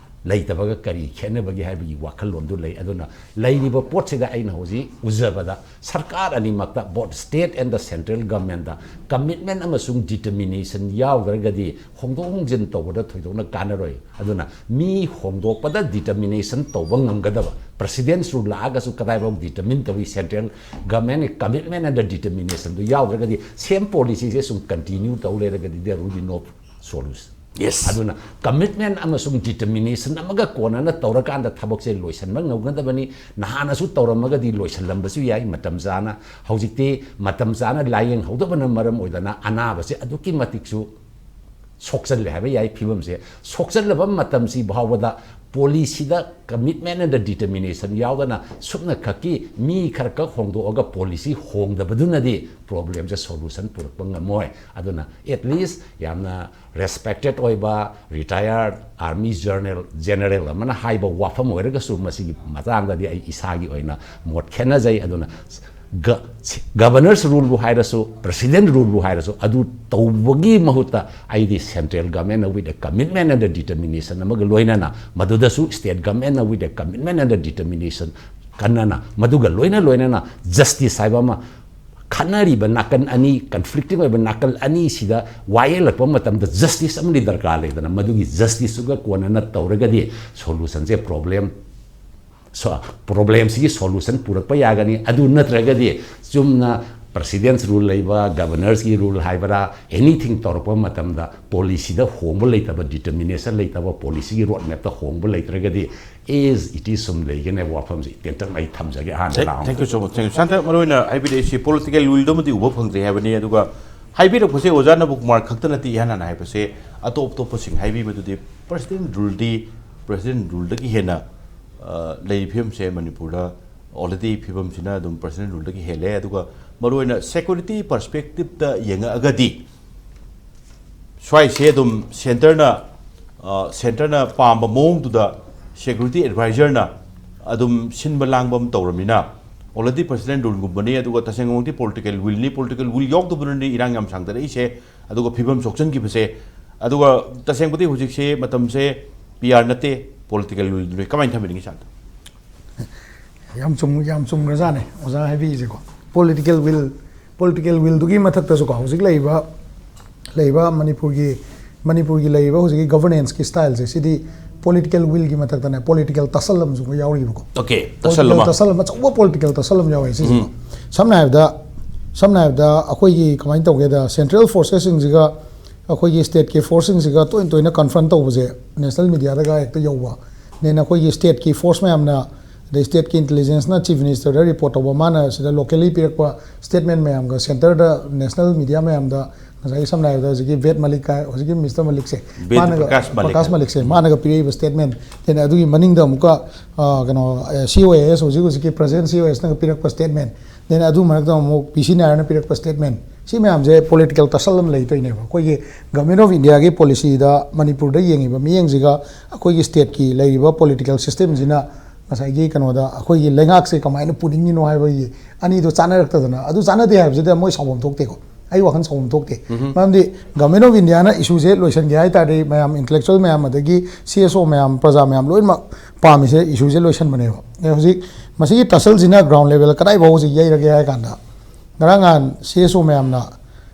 ꯂꯩꯇꯕꯒ ꯀꯔꯤ ꯈꯦꯠꯅꯕꯒꯦ ꯍꯥꯏꯕꯒꯤ ꯋꯥꯈꯜꯂꯣꯟꯗꯨ ꯂꯩ꯫ ꯑꯗꯨꯅ ꯂꯩꯔꯤꯕ ꯄꯣꯠꯁꯤꯗ ꯑꯩꯅ ꯍꯧꯖꯤꯛ ꯎꯖꯕꯗ, ꯁꯔꯀꯥꯔ ꯑꯅꯤꯃꯛꯇ, both state and the central governmentꯇ, commitment ꯑꯃꯁꯨꯡ determination ꯌꯥꯎꯗ꯭ꯔꯒꯗꯤ ꯍꯣꯡꯗꯣꯛ ꯍꯣꯡꯖꯤꯟ ꯇꯧꯕꯗ ꯊꯣꯏꯗꯣꯛꯅ ꯀꯥꯟꯅꯔꯣꯏ꯫ ꯑꯗꯨꯅ ꯃꯤ ꯍꯣꯡꯗꯣꯛꯄꯗ determination ꯇꯧꯕ ꯉꯝꯒꯗꯕ, president's rule ꯂꯥꯛꯑꯒꯁꯨ ꯀꯗꯥꯏꯐꯥꯎ determine ꯇꯧꯏ, central governmentꯀꯤ commitment and determinationꯗꯨ ꯌꯥꯎꯗ꯭ꯔꯒꯗꯤ, same policyꯁꯦ ꯁꯨꯝ continue ꯇꯧ ꯂꯩꯔꯒꯗꯤ, there will be no solution꯫ Yes. ꯑꯗꯨꯅ commitment ꯑꯃꯁꯨꯡ determination ꯑꯃꯒ ꯀꯣꯟꯅꯅ ꯇꯧꯔꯀꯥꯟꯗ ꯊꯕꯛꯁꯦ ꯂꯣꯏꯁꯤꯟꯕ ꯉꯝꯒꯗꯕꯅꯤ꯫ ꯅꯍꯥꯟꯅꯁꯨ ꯇꯧꯔꯝꯃꯒꯗꯤ ꯂꯣꯏꯁꯤꯜꯂꯝꯕꯁꯨ ꯌꯥꯏ ꯃꯇꯝ ꯆꯥꯅ꯫ ꯍꯧꯖꯤꯛꯇꯤ ꯃꯇꯝ ꯆꯥꯅ ꯂꯥꯏꯌꯦꯡꯍꯧꯗꯕꯅ ꯃꯔꯝ ꯑꯣꯏꯗꯅ ꯑꯅꯥꯕꯁꯦ ꯑꯗꯨꯛꯀꯤ ꯃꯇꯤꯛꯁꯨ ꯁꯣꯛꯆꯜꯂꯦ ꯍꯥꯏꯕ ꯌꯥꯏ꯫ ꯐꯤꯕꯝꯁꯦ ꯁꯣꯛꯆꯜꯂꯕ ꯃꯇꯝꯁꯤ ꯐꯥꯎꯕꯗ policyꯗ commitment and determination ꯌꯥꯎꯗꯅ ꯁꯨꯞꯅ ꯈꯛꯀꯤ ꯃꯤ ꯈꯔ ꯈꯛ ꯍꯣꯡꯗꯣꯛꯑꯒ policy ꯍꯣꯡꯗꯕꯗꯨꯅꯗꯤ problemꯁꯦ solution ꯄꯨꯔꯛꯄ ꯉꯝꯃꯣꯏ꯫ ꯑꯗꯨꯅ at least ꯌꯥꯝꯅ respected ꯑꯣꯏꯕ retired army general general ꯑꯃꯅ ꯍꯥꯏꯕ ꯋꯥꯐꯝ ꯑꯣꯏꯔꯒꯁꯨ ꯃꯁꯤꯒꯤ ꯃꯇꯥꯡꯗꯗꯤ ꯑꯩ ꯏꯁꯥꯒꯤ ꯑꯣꯏꯅ ꯃꯣꯠ ꯈꯦꯠꯅꯖꯩ꯫ ꯑꯗꯨꯅ governor's ruleꯕꯨ ꯍꯥꯏꯔꯁꯨ, president ruleꯕꯨ ꯍꯥꯏꯔꯁꯨ, ꯑꯗꯨ ꯇꯧꯕꯒꯤ ꯃꯍꯨꯠꯇ ꯑꯩꯗꯤ central governmentꯅ with a commitment and a determination ꯑꯃꯒ ꯂꯣꯏꯅꯅ, ꯃꯗꯨꯗꯁꯨ state governmentꯅ with a commitment and a determination ꯀꯟꯅꯅ, ꯃꯗꯨꯒ ꯂꯣꯏꯅ ꯂꯣꯏꯅꯅ justice ꯍꯥꯏꯕ ꯑꯃ, ꯈꯠꯅꯔꯤꯕ ꯅꯥꯀꯜ ꯑꯅꯤ, conflicting ꯑꯣꯏꯕ ꯅꯥꯀꯜ ꯑꯅꯤꯁꯤꯗ ꯋꯥ ꯌꯦꯜꯂꯛꯄ ꯃꯇꯝꯗ justice ꯑꯃꯗꯤ ꯗꯔꯀꯥꯔ ꯂꯩꯗꯅ, ꯃꯗꯨꯒꯤ justiceꯇꯨꯒ ꯀꯣꯟꯅꯅ ꯇꯧꯔꯒꯗꯤ solutionꯁꯦ problem problemꯁꯤꯒꯤ solution ꯄꯨꯔꯛꯄ ꯌꯥꯒꯅꯤ꯫ ꯑꯗꯨ ꯅꯠꯇ꯭ꯔꯒꯗꯤ ꯆꯨꯝꯅ president's rule ꯂꯩꯕ, governorꯁꯀꯤ rule ꯍꯥꯏꯕꯔꯥ, anything ꯇꯧꯔꯛꯄ ꯃꯇꯝꯗ policyꯗ ꯍꯣꯡꯕ ꯂꯩꯇꯕ, determination ꯂꯩꯇꯕ, policyꯒꯤ road mapꯇ ꯍꯣꯡꯕ ꯂꯩꯇ꯭ꯔꯒꯗꯤ as it is ꯁꯨꯝ ꯂꯩꯒꯅꯦꯕ꯫ ꯋꯥꯐꯝꯁꯤ ꯇꯦꯟꯇꯛꯅ ꯑꯩ ꯊꯝꯖꯒꯦ ꯑꯍꯥꯟꯕ round꯫ Thank you so much, thank you. Santa, ꯃꯔꯨꯑꯣꯏꯅ ꯍꯥꯏꯕꯤꯔꯛꯏꯁꯤ political willꯗꯨꯃꯗꯤ ꯎꯕ ꯐꯪꯗ꯭ꯔꯦ ꯍꯥꯏꯕꯅꯤ꯫ ꯑꯗꯨꯒ ꯍꯥꯏꯕꯤꯔꯛꯄꯁꯦ ꯑꯣꯖꯥ ꯅꯕꯀꯨꯃꯥꯔ ꯈꯛꯇ ꯅꯠꯇꯦ ꯏꯍꯥꯟ ꯍꯥꯟꯅ ꯍꯥꯏꯕꯁꯦ, ꯑꯇꯣꯞ ꯑꯇꯣꯞꯄꯁꯤꯡ ꯍꯥꯏꯕꯤꯕꯗꯨꯗꯤ president ruleꯗꯤ, president ruleꯗꯒꯤ ꯍꯦꯟꯅ ꯑ, ꯂꯩꯔꯤꯕ ꯐꯤꯕꯝꯁꯦ ꯃꯅꯤꯄꯨꯔꯗ already ꯐꯤꯕꯝꯁꯤꯅ ꯑꯗꯨꯝ president ruleꯗꯒꯤ ꯍꯦꯜꯂꯦ꯫ ꯑꯗꯨꯒ ꯃꯔꯨꯑꯣꯏꯅ security perspectiveꯇ ꯌꯦꯡꯉꯛꯑꯒꯗꯤ ꯁ꯭ꯋꯥꯏꯁꯦ ꯑꯗꯨꯝ centreꯅ ꯑ, centreꯅ ꯄꯥꯝꯕ ꯃꯑꯣꯡꯗꯨꯗ security advisorꯅ ꯑꯗꯨꯝ ꯁꯤꯟꯕ ꯂꯥꯡꯕ ꯑꯃ ꯇꯧꯔꯃꯤꯅ already president ruleꯒꯨꯝꯕꯅꯤ꯫ ꯑꯗꯨꯒ ꯇꯁꯦꯡꯅꯃꯛꯇꯤ political willꯅꯤ, political will ꯌꯥꯎꯗꯕꯅꯅꯤ ꯏꯔꯥꯡ ꯌꯥꯝ ꯁꯥꯡꯊꯔꯛꯏꯁꯦ꯫ ꯑꯗꯨꯒ ꯐꯤꯕꯝ ꯁꯣꯛꯆꯟꯈꯤꯕꯁꯦ꯫ ꯑꯗꯨꯒ ꯇꯁꯦꯡꯕꯗꯤ ꯍꯧꯖꯤꯛꯁꯦ ꯃꯇꯝꯁꯦ PR ꯅꯠꯇꯦ, political willꯗꯨꯅꯤ꯫ ꯀꯃꯥꯏꯅ ꯊꯝꯕꯤꯅꯤꯡꯉꯤ ꯁꯥꯟꯇ? ꯌꯥꯝ ꯆꯨꯝ ꯌꯥꯝ ꯆꯨꯝꯈ꯭ꯔꯖꯥꯠꯅꯦ ꯑꯣꯖꯥ ꯍꯥꯏꯕꯤꯔꯤꯁꯦꯀꯣ꯫ Political will, political willꯗꯨꯒꯤ ꯃꯊꯛꯇꯁꯨꯀꯣ, ꯍꯧꯖꯤꯛ ꯂꯩꯔꯤꯕ ꯂꯩꯔꯤꯕ ꯃꯅꯤꯄꯨꯔꯒꯤ ꯃꯅꯤꯄꯨꯔꯒꯤ ꯂꯩꯔꯤꯕ ꯍꯧꯖꯤꯛꯀꯤ governanceꯀꯤ styleꯁꯦ, ꯁꯤꯗꯤ political willꯒꯤ ꯃꯊꯛꯇꯅꯦ political tussle ꯑꯃꯁꯨ ꯌꯥꯎꯔꯤꯕꯀꯣ꯫ Okay, tussle ꯑꯃ꯫ Political tussle ꯑꯃ, ꯑꯆꯧꯕ political tussle ꯑꯃ ꯌꯥꯎꯔꯤ ꯁꯤꯁꯦ꯫ ꯁꯝꯅ ꯍꯥꯏꯔꯕꯗ ꯁꯝꯅ ꯍꯥꯏꯔꯕꯗ ꯑꯩꯈꯣꯏꯒꯤ ꯀꯃꯥꯏꯅ ꯇꯧꯒꯦꯗ, central forcesꯁꯤꯡꯁꯤꯒ ꯑꯩꯈꯣꯏꯒꯤ ꯁ꯭ꯇꯦꯠꯀꯤ ꯐꯣꯔꯁꯁꯤꯡꯁꯤꯒ ꯇꯣꯏꯅ ꯇꯣꯏꯅ ꯀꯟꯐ꯭ꯔꯟꯠ ꯇꯧꯕꯁꯦ ꯅꯦꯁꯅꯦꯜ ꯃꯤꯗꯤꯌꯥꯗꯒ ꯍꯦꯛꯇ ꯌꯧꯕ꯫ ꯅꯦꯅ ꯑꯩꯈꯣꯏꯒꯤ ꯁ꯭ꯇꯦꯠꯀꯤ ꯐꯣꯔꯁ ꯃꯌꯥꯝꯅ, ꯑꯗꯩ ꯁ꯭ꯇꯦꯠꯀꯤ ꯏꯟꯇꯦꯂꯤꯖꯦꯟꯁꯅ ꯆꯤꯐ ꯃꯤꯅꯤꯁꯇꯔꯗ ꯔꯤꯄꯣꯔꯠ ꯇꯧꯕ, ꯃꯥꯅ ꯁꯤꯗ ꯂꯣꯀꯦꯜꯂꯤ ꯄꯤꯔꯛꯄ ꯁ꯭ꯇꯦꯠꯃꯦꯟ ꯃꯌꯥꯝꯒ ꯁꯦꯟꯇꯔꯗ ꯅꯦꯁꯅꯦꯜ ꯃꯤꯗꯤꯌꯥ ꯃꯌꯥꯝꯗ ꯉꯁꯥꯏꯒꯤ ꯁꯝꯅ ꯍꯥꯏꯔꯕꯗ ꯍꯧꯖꯤꯛꯀꯤ ꯕꯦꯗ ꯃꯂꯤꯛ ꯀꯥꯏ, ꯍꯧꯖꯤꯛꯀꯤ ꯃꯤꯁꯇꯔ ꯃꯂꯤꯛꯁꯦ, ꯕꯦꯗ ꯃꯥꯅꯒ, ꯄ꯭ꯔꯀꯥꯁ ꯃꯂꯤꯛ ꯄ꯭ꯔꯀꯥꯁ ꯍꯥꯏꯕ꯫ ꯃꯂꯤꯛꯁꯦ, ꯃꯥꯅꯒ ꯄꯤꯔꯛꯏꯕ ꯁ꯭ꯇꯦꯠꯃꯦꯟ, ꯅꯦꯅ ꯑꯗꯨꯒꯤ ꯃꯅꯤꯡꯗ ꯑꯃꯨꯛꯀ, ꯑ, ꯀꯩꯅꯣ, ꯁꯤ ꯑꯣ ꯑꯦ ꯑꯦꯁ, ꯍꯧꯖꯤꯛ ꯍꯧꯖꯤꯛꯀꯤ ꯄ꯭ꯔꯖꯦꯟ ꯁꯤ ꯑꯣ ꯑꯦꯁꯅꯒ ꯄꯤꯔꯛꯄ ꯁ꯭ꯇꯦꯠꯃꯦꯟ, ꯅꯦꯅ ꯑꯗꯨ ꯃꯔꯛꯇ ꯑꯃꯨꯛ ꯄꯤ ꯁꯤ ꯅꯥꯌꯔꯅ ꯄꯤꯔꯛꯄ ꯁ꯭ꯇꯦꯠꯃꯦꯟ, ꯁꯤ ꯃꯌꯥꯝꯁꯦ ꯄꯣꯂꯤꯇꯤꯀꯦꯜ ꯇꯁꯜ ꯑꯃ ꯂꯩꯇꯣꯏꯅꯦꯕ꯫ ꯑꯩꯈꯣꯏꯒꯤ ꯒꯚꯔꯟꯃꯦꯟ ꯑꯣꯐ ꯏꯟꯗꯤꯌꯥꯒꯤ ꯄꯣꯂꯤꯁꯤꯗ ꯃꯅꯤꯄꯨꯔꯗ ꯌꯦꯡꯉꯤꯕ ꯃꯤꯠꯌꯦꯡꯁꯤꯒ ꯑꯩꯈꯣꯏꯒꯤ ꯁ꯭ꯇꯦꯠꯀꯤ ꯂꯩꯔꯤꯕ ꯄꯣꯂꯤꯇꯤꯀꯦꯜ ꯁꯤꯁꯇꯦꯝꯁꯤꯅ ꯉꯁꯥꯏꯒꯤ ꯀꯩꯅꯣꯗ ꯑꯩꯈꯣꯏꯒꯤ ꯂꯩꯉꯥꯛꯁꯦ ꯀꯃꯥꯏꯅ ꯄꯨꯅꯤꯡꯉꯤꯅꯣ ꯍꯥꯏꯕꯒꯤ ꯑꯅꯤꯗꯣ ꯆꯥꯟꯅꯔꯛꯇꯗꯅ, ꯑꯗꯨ ꯆꯥꯟꯅꯗꯦ ꯍꯥꯏꯕꯁꯤꯗ ꯃꯣꯏ ꯁꯥꯎꯐꯝ ꯊꯣꯛꯇꯦꯀꯣ꯫ ꯑꯩ ꯋꯥꯈꯜ ꯁꯥꯎꯐꯝ ꯊꯣꯛꯇꯦ꯫ ꯃꯔꯝꯗꯤ ꯒꯚꯔꯟꯃꯦꯟ ꯑꯣꯐ ꯏꯟꯗꯤꯌꯥꯅ ꯏꯁꯨꯁꯦ ꯂꯣꯏꯁꯤꯟꯒꯦ ꯍꯥꯏ ꯇꯥꯔꯗꯤ ꯃꯌꯥꯝ, ꯏꯟꯇꯦꯂꯦꯛꯆꯨꯋꯦꯜ ꯃꯌꯥꯝ, ꯑꯗꯒꯤ ꯁꯤ ꯑꯦꯁ ꯑꯣ ꯃꯌꯥꯝ, ꯄ꯭ꯔꯖꯥ ꯃꯌꯥꯝ ꯂꯣꯏꯅꯃꯛ ꯄꯥꯝꯃꯤꯁꯦ ꯏꯁꯨꯁꯦ ꯂꯣꯏꯁꯤꯟꯕꯅꯦꯕ꯫ ꯑꯦ, ꯍꯧꯖꯤꯛ ꯃꯁꯤꯒꯤ ꯇꯁꯜꯁꯤꯅ ꯒ꯭ꯔꯥꯎꯟ ꯂꯦꯚꯦꯜ ꯀꯗꯥꯏ ꯐꯥꯎ ꯍꯧꯖꯤꯛ ꯌꯩꯔꯒꯦ ꯍꯥꯏ ꯀꯥꯟꯗ, ꯉꯔꯥꯡ ꯅꯍꯥꯟ ꯁꯤ ꯑꯦꯁ ꯑꯣ ꯃꯌꯥꯝꯅ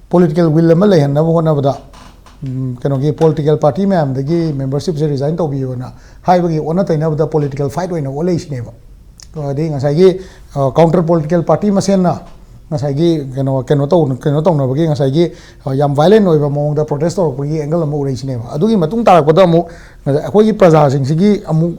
ꯄꯣꯂꯤꯇꯤꯀꯦꯜ ꯋꯤꯜ ꯑꯃ ꯂꯩꯍꯟꯅꯕ ꯍꯣꯠꯅꯕꯗ, ꯎꯝ, ꯀꯩꯅꯣꯒꯤ ꯄꯣꯂꯤꯇꯤꯀꯦꯜ ꯄꯥꯔꯇꯤ ꯃꯌꯥꯝꯗꯒꯤ ꯃꯦꯝꯕꯔꯁꯤꯞꯁꯦ ꯔꯤꯖꯥꯏꯟ ꯇꯧꯕꯤꯌꯣꯅ ꯍꯥꯏꯕꯒꯤ ꯑꯣꯟꯅ ꯇꯩꯅꯕꯗ ꯄꯣꯂꯤꯇꯤꯀꯦꯜ ꯐꯥꯏꯠ ꯑꯣꯏꯅ ꯑꯣꯜꯂꯛꯏꯁꯤꯅꯦꯕ꯫ ꯑꯗꯩ ꯉꯁꯥꯏꯒꯤ, ꯑ, ꯀꯥꯎꯟꯇꯔ ꯄꯣꯂꯤꯇꯤꯀꯦꯜ ꯄꯥꯔꯇꯤ ꯃꯁꯦꯟꯅ ꯉꯁꯥꯏꯒꯤ ꯀꯩꯅꯣ, ꯀꯩꯅꯣ ꯇꯧ-, ꯀꯩꯅꯣ ꯇꯧꯅꯕꯒꯤ ꯉꯁꯥꯏꯒꯤ, ꯑ, ꯌꯥꯝ ꯚꯥꯏꯂꯦꯟ ꯑꯣꯏꯕ ꯃꯑꯣꯡꯗ ꯄ꯭ꯔꯣꯇꯦꯁ ꯇꯧꯔꯛꯄꯒꯤ ꯑꯦꯡꯒꯜ ꯑꯃ ꯎꯔꯛꯏꯁꯤꯅꯦꯕ꯫ ꯑꯗꯨꯒꯤ ꯃꯇꯨꯡ ꯇꯥꯔꯛꯄꯗ ꯑꯃꯨꯛ ꯉꯁꯥꯏ ꯑꯩꯈꯣꯏꯒꯤ ꯄ꯭ꯔꯖꯥꯁꯤꯡꯁꯤꯒꯤ ꯑꯃꯨꯛ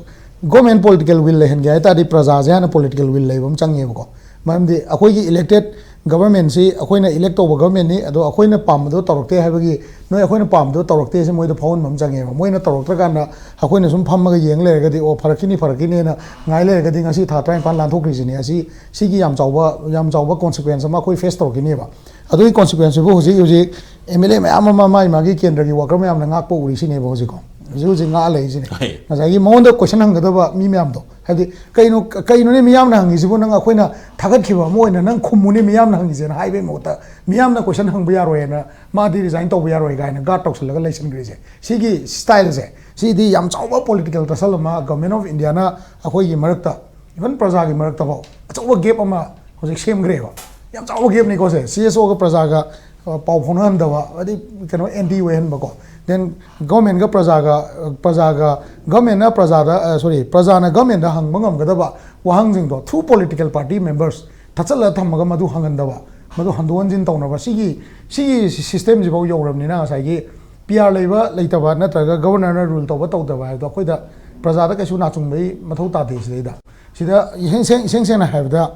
ꯒꯣꯔꯃꯦꯟ ꯄꯣꯂꯤꯇꯤꯀꯦꯜ ꯋꯤꯜ ꯂꯩꯍꯟꯒꯦ ꯍꯥꯏ ꯇꯥꯔꯗꯤ ꯄ꯭ꯔꯖꯥꯁꯦ ꯍꯥꯟꯅ ꯄꯣꯂꯤꯇꯤꯀꯦꯜ ꯋꯤꯜ ꯂꯩꯕ ꯑꯃ ꯆꯪꯉꯦꯕꯀꯣ꯫ ꯃꯔꯝꯗꯤ ꯑꯩꯈꯣꯏꯒꯤ ꯏꯂꯦꯛꯇꯦꯠ ꯒꯚꯔꯟꯃꯦꯟꯁꯤ ꯑꯩꯈꯣꯏꯅ ꯏꯂꯦꯛ ꯇꯧꯕ ꯒꯚꯔꯟꯃꯦꯟꯅꯤ, ꯑꯗꯣ ꯑꯩꯈꯣꯏꯅ ꯄꯥꯝꯕꯗꯣ ꯇꯧꯔꯛꯇꯦ ꯍꯥꯏꯕꯒꯤ, ꯅꯣꯏ ꯑꯩꯈꯣꯏꯅ ꯄꯥꯝꯕꯗꯣ ꯇꯧꯔꯛꯇꯦ ꯁꯤ ꯃꯣꯏꯗ ꯐꯥꯎꯍꯟꯕ ꯑꯃ ꯆꯪꯉꯦꯕ꯫ ꯃꯣꯏꯅ ꯇꯧꯔꯛꯇ꯭ꯔꯀꯥꯟꯗ ꯑꯩꯈꯣꯏꯅ ꯁꯨꯝ ꯐꯝꯃꯒ ꯌꯦꯡ ꯂꯩꯔꯒꯗꯤ, "ꯑꯣ, ꯐꯔꯛꯈꯤꯅꯤ, ꯐꯔꯛꯈꯤꯅꯤꯅ" ꯉꯥꯏ ꯂꯩꯔꯒꯗꯤ ꯉꯁꯤ ꯊꯥ ꯇꯔꯥꯅꯤꯄꯥꯟ ꯂꯥꯟꯊꯣꯛꯈ꯭ꯔꯤꯁꯤꯅꯤ꯫ ꯑꯁꯤ, ꯁꯤꯒꯤ ꯌꯥꯝ ꯆꯥꯎꯕ, ꯌꯥꯝ ꯆꯥꯎꯕ ꯀꯣꯟꯁꯤꯀ꯭ꯋꯦꯟꯁ ꯑꯃ ꯑꯩꯈꯣꯏ ꯐꯦꯁ ꯇꯧꯔꯛꯈꯤꯅꯦꯕ꯫ ꯑꯗꯨꯒꯤ ꯀꯣꯟꯁꯤꯀ꯭ꯋꯦꯟꯁꯁꯤꯕꯨ ꯍꯧꯖꯤꯛ ꯍꯧꯖꯤꯛ ꯑꯦꯝ ꯑꯦꯜ ꯑꯦ ꯃꯌꯥꯝ ꯑꯃ ꯃꯥꯒꯤ ꯃꯥꯒꯤ ꯀꯦꯟꯗ꯭ꯔꯒꯤ ꯋꯥꯀꯔ ꯃꯌꯥꯝꯅ ꯉꯥꯛꯄ ꯎꯔꯤꯁꯤꯅꯦꯕ ꯍꯧꯖꯤꯛꯀꯣ꯫ ꯍꯧꯖꯤꯛ ꯍꯧꯖꯤꯛ ꯉꯥꯛꯑ ꯂꯩꯔꯤꯁꯤꯅꯦ꯫ ꯍꯣꯏ꯫ ꯉꯁꯥꯏꯒꯤ ꯃꯉꯣꯟꯗ ꯀꯣꯏꯁꯟ ꯍꯪꯒꯗꯕ ꯃꯤ ꯃꯌꯥꯝꯗꯣ, ꯍꯥꯏꯕꯗꯤ, "ꯀꯩꯅꯣ, ꯀꯩꯅꯣꯅꯦ ꯃꯤꯌꯥꯝꯅ ꯍꯪꯉꯤꯁꯤꯕꯨ? ꯅꯪ ꯑꯩꯈꯣꯏꯅ ꯊꯥꯒꯠꯈꯤꯕ ꯑꯃ ꯑꯣꯏꯅ ꯅꯪ ꯈꯨꯝꯃꯨꯅꯦ ꯃꯤꯌꯥꯝꯅ ꯍꯪꯉꯤꯁꯦꯅ" ꯍꯥꯏꯕꯒꯤ ꯃꯍꯨꯠꯇ, "ꯃꯤꯌꯥꯝꯅ ꯀꯣꯏꯁꯟ ꯍꯪꯕ ꯌꯥꯔꯣꯏꯅ ꯃꯥꯗꯤ ꯔꯤꯖꯥꯏꯟ ꯇꯧꯕ ꯌꯥꯔꯣꯏ" ꯀꯥꯏꯅ ꯒꯥꯔꯗ ꯇꯧꯁꯜꯂꯒ ꯂꯩꯁꯟꯈ꯭ꯔꯤꯁꯦ, ꯁꯤꯒꯤ ꯁ꯭ꯇꯥꯏꯜꯁꯦ, ꯁꯤꯗꯤ ꯌꯥꯝ ꯆꯥꯎꯕ ꯄꯣꯂꯤꯇꯤꯀꯦꯜ ꯇꯁꯜ ꯑꯃ ꯒꯚꯔꯟꯃꯦꯟ ꯑꯣꯐ ꯏꯟꯗꯤꯌꯥꯅ ꯑꯩꯈꯣꯏꯒꯤ ꯃꯔꯛꯇ, ꯏꯚꯟ ꯄ꯭ꯔꯖꯥꯒꯤ ꯃꯔꯛꯇꯐꯥꯎ ꯑꯆꯧꯕ ꯒꯦꯞ ꯑꯃ ꯍꯧꯖꯤꯛ ꯁꯦꯝꯈ꯭ꯔꯦꯕ꯫ ꯌꯥꯝ ꯆꯥꯎꯕ ꯒꯦꯞꯅꯤꯀꯣ ꯁꯦ꯫ ꯁꯤ ꯑꯦꯁ ꯑꯣꯒ ꯄ꯭ꯔꯖꯥꯒ, ꯑ, ꯄꯥꯎ ꯐꯥꯎꯅꯍꯟꯗꯕ, ꯍꯥꯏꯗꯤ ꯀꯩꯅꯣ, ꯑꯦꯟꯇꯤ ꯑꯣꯏꯍꯟꯕꯀꯣ꯫ ꯗꯦꯟ ꯒꯣꯔꯃꯦꯟꯒ ꯄ꯭ꯔꯖꯥꯒ, ꯑ, ꯄ꯭ꯔꯖꯥꯒ, ꯒꯣꯔꯃꯦꯟꯅ ꯄ꯭ꯔꯖꯥꯗ, ꯑ, ꯁꯣꯔꯤ, ꯄ꯭ꯔꯖꯥꯅ ꯒꯣꯔꯃꯦꯟꯗ ꯍꯪꯕ ꯉꯝꯒꯗꯕ ꯋꯥꯍꯪꯁꯤꯡꯗꯣ ꯊ꯭ꯔꯨ ꯄꯣꯂꯤꯇꯤꯀꯦꯜ ꯄꯥꯔꯇꯤ ꯃꯦꯝꯕꯔꯁ ꯊꯠꯆꯜꯂꯒ ꯊꯝꯃꯒ ꯃꯗꯨ ꯍꯪꯍꯟꯗꯕ, ꯃꯗꯨ ꯍꯟꯗꯣꯛ ꯍꯟꯖꯤꯟ ꯇꯧꯅꯕ, ꯁꯤꯒꯤ ꯁꯤꯒꯤ ꯁꯤꯁꯇꯦꯝꯁꯤꯐꯥꯎ ꯌꯧꯔꯕꯅꯤꯅ, ꯉꯁꯥꯏꯒꯤ ꯄꯤ ꯑꯥꯔ ꯂꯩꯕ ꯂꯩꯇꯕ ꯅꯠꯇ꯭ꯔꯒ ꯒꯕꯔꯅꯔꯅ ꯔꯨꯜ ꯇꯧꯕ ꯇꯧꯗꯕ ꯍꯥꯏꯕꯗꯣ ꯑꯩꯈꯣꯏꯗ, ꯄ꯭ꯔꯖꯥꯗ ꯀꯩꯁꯨ ꯅꯥꯆꯨꯡꯕꯒꯤ ꯃꯊꯧ ꯇꯥꯗꯦ꯫ ꯁꯤꯗꯩꯗ ꯁꯤꯗ ꯏꯁꯦꯡ ꯁꯦꯡ- ꯏꯁꯦꯡ ꯁꯦꯡꯅ ꯍꯥꯏꯕꯗ,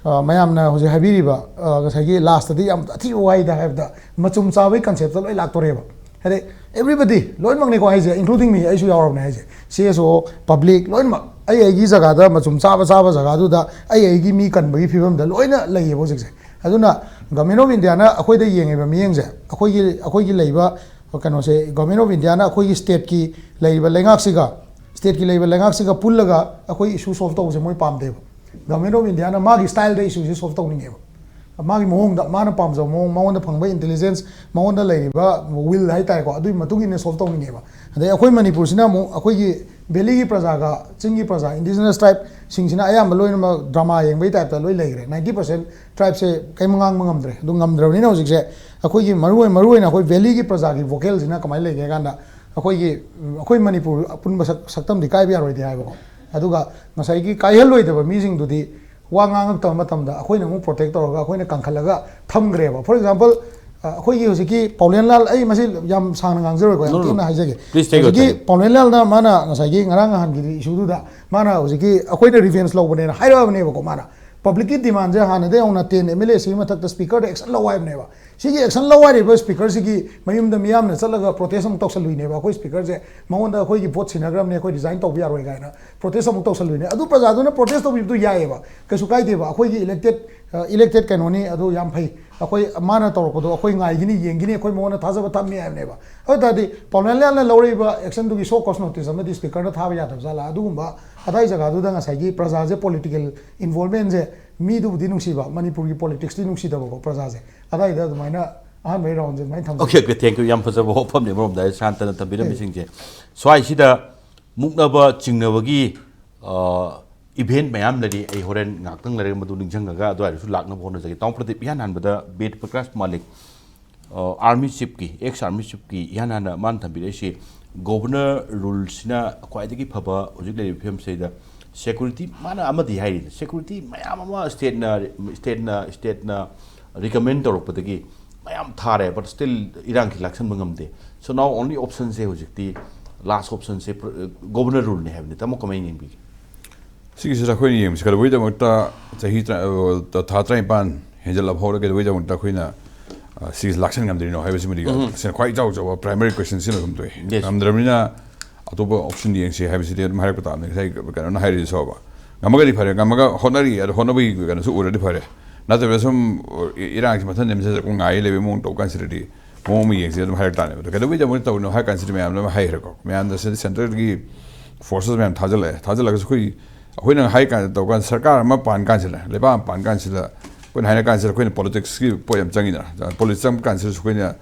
ꯑ, ꯃꯌꯥꯝꯅ ꯍꯧꯖꯤꯛ ꯍꯥꯏꯕꯤꯔꯤꯕ, ꯑ, ꯉꯁꯥꯏꯒꯤ ꯂꯥꯁꯇꯗꯤ ꯌꯥꯝ ꯑꯊꯤꯕ ꯋꯥꯍꯩꯗ ꯍꯥꯏꯕꯗ ꯃꯆꯨꯝ ꯆꯥꯕꯒꯤ ꯀꯟꯁꯦꯞꯇ ꯂꯣꯏ ꯂꯥꯛꯇꯣꯔꯦꯕ꯫ ꯍꯥꯏꯗꯤ everybody, ꯂꯣꯏꯅꯃꯛꯅꯤꯀꯣ ꯍꯥꯏꯁꯦ, including me, ꯑꯩꯁꯨ ꯌꯥꯎꯔꯕꯅꯦ ꯍꯥꯏꯁꯦ, ꯁꯤ ꯑꯦꯁ ꯑꯣ, ꯄꯕ꯭ꯂꯤꯛ, ꯂꯣꯏꯅꯃꯛ ꯑꯩ ꯑꯩꯒꯤ ꯖꯒꯥꯗ ꯃꯆꯨꯝ ꯆꯥꯕ ꯆꯥꯕ ꯖꯒꯥꯗꯨꯗ ꯑꯩ ꯑꯩꯒꯤ ꯃꯤ ꯀꯟꯕꯒꯤ ꯐꯤꯕꯝꯗ ꯂꯣꯏꯅ ꯂꯩꯌꯦꯕ ꯍꯧꯖꯤꯛꯁꯦ꯫ ꯑꯗꯨꯅ ꯒꯚꯔꯟꯃꯦꯟ ꯑꯣꯐ ꯏꯟꯗꯤꯌꯥꯅ ꯑꯩꯈꯣꯏꯗ ꯌꯦꯡꯉꯤꯕ ꯃꯤꯠꯌꯦꯡꯁꯦ, ꯑꯩꯈꯣꯏꯒꯤ ꯑꯩꯈꯣꯏꯒꯤ ꯂꯩꯕ ꯀꯩꯅꯣꯁꯦ, ꯒꯚꯔꯟꯃꯦꯟ ꯑꯣꯐ ꯏꯟꯗꯤꯌꯥꯅ ꯑꯩꯈꯣꯏꯒꯤ ꯁ꯭ꯇꯦꯠꯀꯤ ꯂꯩꯔꯤꯕ ꯂꯩꯉꯥꯛꯁꯤꯒ, ꯁ꯭ꯇꯦꯠꯀꯤ ꯂꯩꯕ ꯂꯩꯉꯥꯛꯁꯤꯒ ꯄꯨꯜꯂꯒ ꯑꯩꯈꯣꯏ ꯏꯁꯨ ꯁꯣꯜꯕ ꯇꯧꯕꯁꯦ ꯃꯣꯏ ꯄꯥꯝꯗꯦꯕ꯫ ꯒꯚꯔꯟꯃꯦꯟ ꯑꯣꯐ ꯏꯟꯗꯤꯌꯥꯅ ꯃꯥꯒꯤ ꯁ꯭ꯇꯥꯏꯜꯗ ꯏꯁꯨꯁꯦ ꯁꯣꯜꯕ ꯇꯧꯅꯤꯡꯉꯦꯕ, ꯃꯥꯒꯤ ꯃꯑꯣꯡꯗ, ꯃꯥꯅ ꯄꯥꯝꯖꯕ ꯃꯑꯣꯡ, ꯃꯉꯣꯟꯗ ꯐꯪꯕ ꯏꯟꯇꯦꯂꯤꯖꯦꯟꯁ, ꯃꯉꯣꯟꯗ ꯂꯩꯔꯤꯕ ꯋꯤꯜ ꯍꯥꯏꯇꯥꯔꯦꯀꯣ, ꯑꯗꯨꯒꯤ ꯃꯇꯨꯡ ꯏꯟꯅ ꯁꯣꯜꯕ ꯇꯧꯅꯤꯡꯉꯦꯕ꯫ ꯑꯗꯩ ꯑꯩꯈꯣꯏ ꯃꯅꯤꯄꯨꯔꯁꯤꯅ ꯑꯃꯨꯛ ꯑꯩꯈꯣꯏꯒꯤ ꯚꯦꯂꯤꯒꯤ ꯄ꯭ꯔꯖꯥꯒ ꯆꯤꯡꯒꯤ ꯄ꯭ꯔꯖꯥ, ꯏꯟꯗꯤꯖꯤꯅꯁ ꯇ꯭ꯔꯥꯏꯕꯁꯤꯡꯁꯤꯅ ꯑꯌꯥꯝꯕ ꯂꯣꯏꯅꯃꯛ ꯗ꯭ꯔꯃꯥ ꯌꯦꯡꯕꯒꯤ ꯇꯥꯏꯞꯇ ꯂꯣꯏ ꯂꯩꯈ꯭ꯔꯦ꯫ ꯅꯥꯏꯟꯇꯤ ꯄꯥꯔꯁꯦꯟ ꯇ꯭ꯔꯥꯏꯕꯁꯦ ꯀꯩꯝ ꯉꯥꯡꯕ ꯉꯝꯗ꯭ꯔꯦ꯫ ꯑꯗꯨ ꯉꯝꯗ꯭ꯔꯕꯅꯤꯅ ꯍꯧꯖꯤꯛꯁꯦ ꯑꯩꯈꯣꯏꯒꯤ ꯃꯔꯨꯑꯣꯏ-, ꯃꯔꯨꯑꯣꯏꯅ ꯑꯩꯈꯣꯏ ꯚꯦꯂꯤꯒꯤ ꯄ꯭ꯔꯖꯥꯒꯤ ꯚꯣꯀꯦꯜꯁꯤꯅ ꯀꯃꯥꯏꯅ ꯂꯩꯒꯦ ꯍꯥꯏ ꯀꯥꯟꯗ, ꯑꯩꯈꯣꯏꯒꯤ, ꯑꯩꯈꯣꯏ ꯃꯅꯤꯄꯨꯔ ꯑꯄꯨꯟꯕ ꯁꯛ-, ꯁꯛꯇꯝꯗꯤ ꯀꯥꯏꯕ ꯌꯥꯔꯣꯏꯗꯤ ꯍꯥꯏꯕꯀꯣ꯫ ꯑꯗꯨꯒ ꯉꯁꯥꯏꯒꯤ ꯀꯥꯏꯍꯜꯂꯣꯏꯗꯕ ꯃꯤꯁꯤꯡꯗꯨꯗꯤ ꯋꯥ ꯉꯥꯡꯉꯛꯇꯕ ꯃꯇꯝꯗ ꯑꯩꯈꯣꯏꯅ ꯑꯃꯨꯛ ꯄ꯭ꯔꯣꯇꯦꯛ ꯇꯧꯔꯒ ꯑꯩꯈꯣꯏꯅ ꯀꯟꯈꯠꯂꯒ ꯊꯝꯈ꯭ꯔꯦꯕ꯫ For example, ꯑ, ꯑꯩꯈꯣꯏꯒꯤ ꯍꯧꯖꯤꯛꯀꯤ ꯄꯥꯎꯂꯦꯟꯂꯥꯜ, ꯑꯩ ꯃꯁꯤ ꯌꯥꯝ ꯁꯥꯡꯅ ꯉꯥꯡꯖꯔꯣꯏꯀꯣ, ꯌꯥꯝ No, no, no. ꯇꯦꯟꯅ ꯍꯥꯏꯖꯒꯦ꯫ Please take your ꯍꯧꯖꯤꯛꯀꯤ time. ꯄꯥꯎꯂꯦꯟꯂꯥꯜꯅ ꯃꯥꯅ ꯉꯁꯥꯏꯒꯤ ꯉꯔꯥꯡ ꯅꯍꯥꯟꯒꯤ ꯏꯁꯨꯗꯨꯗ ꯃꯥꯅ ꯍꯧꯖꯤꯛꯀꯤ ꯑꯩꯈꯣꯏꯅ ꯔꯤꯚꯦꯟꯖ ꯂꯧꯕꯅꯦꯅ ꯍꯥꯏꯔꯛꯑꯕꯅꯦꯕꯀꯣ꯫ ꯃꯥꯅ ꯄꯕ꯭ꯂꯤꯛꯀꯤ ꯗꯤꯃꯥꯟꯁꯦ ꯍꯥꯟꯅꯗꯩ ꯍꯧꯅ ꯇꯦꯟ ꯑꯦꯝ ꯑꯦꯜ ꯑꯦꯁꯤꯒꯤ ꯃꯊꯛꯇ ꯁ꯭ꯄꯤꯀꯔꯗ ꯑꯦꯛꯁꯟ ꯂꯧ ꯍꯥꯏꯕꯅꯦꯕ꯫ ꯁꯤꯒꯤ ꯑꯦꯛꯁꯟ ꯂꯧ ꯍꯥꯏꯔꯤꯕ ꯁ꯭ꯄꯤꯀꯔꯁꯤꯒꯤ ꯃꯌꯨꯝꯗ ꯃꯤꯌꯥꯝꯅ ꯆꯠꯂꯒ ꯄ꯭ꯔꯣꯇꯦꯁ ꯑꯃꯨꯛ ꯇꯧꯁꯜꯂꯨꯏꯅꯦꯕ꯫ ꯑꯩꯈꯣꯏ ꯁ꯭ꯄꯤꯀꯔꯁꯦ, ꯃꯉꯣꯟꯗ ꯑꯩꯈꯣꯏꯒꯤ ꯚꯣꯠ ꯁꯤꯟꯅꯈ꯭ꯔꯕꯅꯦ, ꯑꯩꯈꯣꯏ ꯔꯤꯖꯥꯏꯟ ꯇꯧꯕ ꯌꯥꯔꯣꯏ ꯀꯥꯏꯅ ꯄ꯭ꯔꯣꯇꯦꯁ ꯑꯃꯨꯛ ꯇꯧꯁꯜꯂꯨꯏꯅꯦ꯫ ꯑꯗꯨ ꯄ꯭ꯔꯖꯥꯗꯨꯅ ꯄ꯭ꯔꯣꯇꯦꯁ ꯇꯧꯕꯤꯕꯗꯨ ꯌꯥꯏꯑꯕ, ꯀꯩꯁꯨ ꯀꯥꯏꯗꯦꯕ꯫ ꯑꯩꯈꯣꯏꯒꯤ ꯏꯂꯦꯛꯇꯦꯠ, ꯏꯂꯦꯛꯇꯦꯠ ꯀꯩꯅꯣꯅꯤ, ꯑꯗꯨ ꯌꯥꯝ ꯐꯩ꯫ ꯑꯩꯈꯣꯏ ꯃꯥꯅ ꯇꯧꯔꯛꯄꯗꯣ ꯑꯩꯈꯣꯏ ꯉꯥꯏꯒꯅꯤ, ꯌꯦꯡꯒꯅꯤ, ꯑꯩꯈꯣꯏ ꯃꯉꯣꯟꯗ ꯊꯥꯖꯕ ꯊꯝꯃꯤ ꯍꯥꯏꯕꯅꯦꯕ꯫ ꯑꯗꯨ ꯇꯥꯔꯗꯤ ꯄꯥꯎꯅꯥꯂꯤꯌꯥꯟꯅ ꯂꯧꯔꯛꯏꯕ ꯑꯦꯛꯁꯟꯗꯨꯒꯤ ꯁꯣ ꯀꯣꯁ ꯅꯣꯇꯤꯁ ꯑꯃꯗꯤ ꯁ꯭ꯄꯤꯀꯔꯗ ꯊꯥꯕ ꯌꯥꯗꯕ ꯖꯥꯠꯂꯥ? ꯑꯗꯨꯒꯨꯝꯕ ꯑꯗꯥꯏ ꯖꯒꯥꯗꯨꯗ ꯉꯁꯥꯏꯒꯤ ꯄ꯭ꯔꯖꯥꯁꯦ ꯄꯣꯂꯤꯇꯤꯀꯦꯜ ꯏꯟꯚꯣꯜꯚꯃꯦꯟꯁꯦ, ꯃꯤꯗꯨꯕꯨꯗꯤ ꯅꯨꯡꯁꯤꯕ, ꯃꯅꯤꯄꯨꯔꯒꯤ ꯄꯣꯂꯤꯇꯤꯛꯁꯇꯤ ꯅꯨꯡꯁꯤꯗꯕꯀꯣ ꯄ꯭ꯔꯖꯥꯁꯦ꯫ ꯑꯗꯥꯏꯗ ꯑꯗꯨꯃꯥꯏꯅ ꯑꯍꯥꯟꯕꯒꯤ ꯔꯥꯎꯟꯁꯦ ꯑꯗꯨꯃꯥꯏꯅ ꯊꯝꯖꯒꯦ꯫ Okay, okay, thank you. ꯌꯥꯝ ꯐꯖꯕ ꯋꯥꯐꯝꯅꯤ ꯑꯃꯔꯣꯝꯗ ꯁꯥꯟꯇꯅ ꯊꯝꯕꯤꯔꯝꯃꯤꯁꯤꯡꯁꯦ꯫ ꯁ꯭ꯋꯥꯏꯁꯤꯗ ꯃꯨꯛꯅꯕ ꯆꯤꯡꯅꯕꯒꯤ, ꯑ, ꯏꯚꯦꯟꯠ ꯃꯌꯥꯝ ꯂꯩꯔꯤ꯫ ꯑꯩ ꯍꯣꯔꯦꯟ ꯉꯥꯏꯍꯥꯛꯇꯪ ꯂꯩꯔꯒ ꯃꯗꯨ ꯅꯤꯡꯁꯤꯡꯉꯒ ꯑꯗꯨꯋꯥꯏꯗꯁꯨ ꯂꯥꯛꯅꯕ ꯍꯣꯠꯅꯖꯒꯦ꯫ ꯇꯥꯃꯣ ꯄ꯭ꯔꯗꯤꯞ, ꯏꯍꯥꯟ ꯍꯥꯟꯕꯗ ꯕꯤꯔ ꯄ꯭ꯔꯀꯥꯁ ꯃꯥꯂꯤꯛ, ꯑ, ꯑꯥꯔꯃꯤ ꯆꯤꯐꯀꯤ, ꯑꯦꯛꯁ ꯑꯥꯔꯃꯤ ꯆꯤꯐꯀꯤ ꯏꯍꯥꯟ ꯍꯥꯟꯅ ꯃꯥꯅ ꯊꯝꯕꯤꯔꯛꯏꯁꯤ, ꯒꯣꯕꯔꯅꯔ ꯔꯨꯜꯁꯤꯅ ꯈ꯭ꯋꯥꯏꯗꯒꯤ ꯐꯕ ꯍꯧꯖꯤꯛ ꯂꯩꯔꯤꯕ ꯐꯤꯕꯝꯁꯤꯗ꯫ ꯁꯦꯀ꯭ꯌꯨꯔꯤꯇꯤ, ꯃꯥꯅ ꯑꯃꯗꯤ ꯍꯥꯏꯔꯤ, ꯁꯦꯀ꯭ꯌꯨꯔꯤꯇꯤ ꯃꯌꯥꯝ ꯑꯃ ꯁ꯭ꯇꯦꯠꯅ, ꯁ꯭ꯇꯦꯠꯅ, ꯁ꯭ꯇꯦꯠꯅ ꯔꯤꯀꯃꯦꯟ ꯇꯧꯔꯛꯄꯗꯒꯤ ꯃꯌꯥꯝ ꯊꯥꯔꯦ, but still ꯏꯔꯥꯡꯁꯤ ꯂꯥꯛꯁꯟꯕ ꯉꯝꯗꯦ꯫ So now only option ꯁꯦ ꯍꯧꯖꯤꯛꯇꯤ, last option ꯁꯦ Governor Rule ꯅꯦ ꯍꯥꯏꯕꯅꯤ꯫ ꯇꯥꯃꯣ, ꯀꯃꯥꯏꯅ ꯌꯦꯡꯕꯤꯒꯦ? ꯁꯤꯒꯤꯁꯤꯗ ꯑꯩꯈꯣꯏꯅ ꯌꯦꯡꯕꯁꯤ ꯀꯩꯗꯧꯕꯩꯗꯃꯛꯇ ꯆꯍꯤ ꯇꯔꯥ-, ꯑ, ꯊꯥ ꯇꯔꯥꯅꯤꯄꯥꯟ ꯍꯦꯟꯖꯜꯂꯛꯐꯥꯎꯗ ꯀꯩꯗꯧꯕꯩꯗꯃꯛꯇ ꯑꯩꯈꯣꯏꯅ, ꯑ, ꯁꯤꯒꯤꯁꯤ ꯂꯥꯛꯁꯟ ꯉꯝꯗ꯭ꯔꯤꯅꯣ ꯍꯥꯏꯕꯁꯤꯃꯗꯤ ꯇꯁꯦꯡꯅ ꯈ꯭ꯋꯥꯏ ꯏꯆꯥꯎ ꯆꯥꯎꯕ primary question ꯁꯤꯅ ꯑꯗꯨꯝ ꯊꯣꯛꯑꯦ꯫ Yes. ꯉꯝꯗ꯭ꯔꯕꯅꯤꯅ ꯑꯇꯣꯞꯄ option ꯌꯦꯡꯁꯤ ꯍꯥꯏꯕꯁꯤꯗꯤ ꯑꯗꯨꯝ ꯍꯥꯏꯔꯛꯄ ꯇꯥꯕꯅꯤ꯫ ꯉꯁꯥꯏ ꯀꯩꯅꯣꯅ ꯍꯥꯏꯔꯤꯁꯨ ꯁꯣꯕ, ꯉꯝꯃꯒꯗꯤ ꯐꯔꯦ, ꯉꯝꯃꯒ ꯍꯣꯠꯅꯔꯤ, ꯑꯗꯣ ꯍꯣꯠꯅꯕꯒꯤ ꯀꯩꯅꯣꯁꯨ ꯎꯔꯗꯤ ꯐꯔꯦ꯫ ꯅꯠꯇꯕꯤꯗ ꯁꯨꯝ ꯏ-, ꯏꯔꯥꯡꯁꯤ ꯃꯊꯟ ꯅꯦꯝꯖꯔꯛꯄ ꯉꯥꯏ ꯂꯩꯕꯒꯤ ꯃꯑꯣꯡ ꯇꯧ ꯀꯥꯟꯁꯤꯗꯗꯤ ꯃꯑꯣꯡ ꯑꯃ ꯌꯦꯡꯁꯤ ꯑꯗꯨꯝ ꯍꯥꯏꯔꯛ ꯇꯥꯅꯦꯕ꯫ ꯑꯗꯣ ꯀꯩꯗꯧꯕꯩꯗꯃꯛ ꯇꯧꯔꯤꯅꯣ ꯍꯥꯏ ꯀꯥꯟꯁꯤꯗꯤ ꯃꯌꯥꯝꯅ ꯑꯗꯨꯝ ꯍꯥꯏꯈ꯭ꯔꯦꯀꯣ꯫ ꯃꯌꯥꯝꯗ ꯁꯤꯗ centre ꯒꯤ forces ꯃꯌꯥꯝ ꯊꯥꯖꯤꯜꯂꯛꯑꯦ꯫ ꯊꯥꯖꯤꯜꯂꯒꯁꯨ ꯑꯩꯈꯣꯏ, ꯑꯩꯈꯣꯏꯅ ꯍꯥꯏ ꯀꯥꯟꯗ ꯇꯧ ꯀꯥꯟꯗ ꯁꯔꯀꯥꯔ ꯑꯃ ꯄꯥꯟ ꯀꯥꯟꯁꯤꯗ, ꯂꯩꯕꯥꯛ ꯑꯃ ꯄꯥꯟ ꯀꯥꯟꯁꯤꯗ ꯑꯩꯈꯣꯏꯅ ꯍꯥꯏꯅ ꯀꯥꯟꯁꯤꯗ ꯑꯩꯈꯣꯏꯅ politics ꯀꯤ ꯄꯣꯠ ꯌꯥꯝ ꯆꯪꯉꯤꯗꯅ꯫ Politics ꯆꯪꯕ ꯀꯥꯟꯁꯤꯗꯁꯨ ꯑꯩꯈꯣꯏꯅ,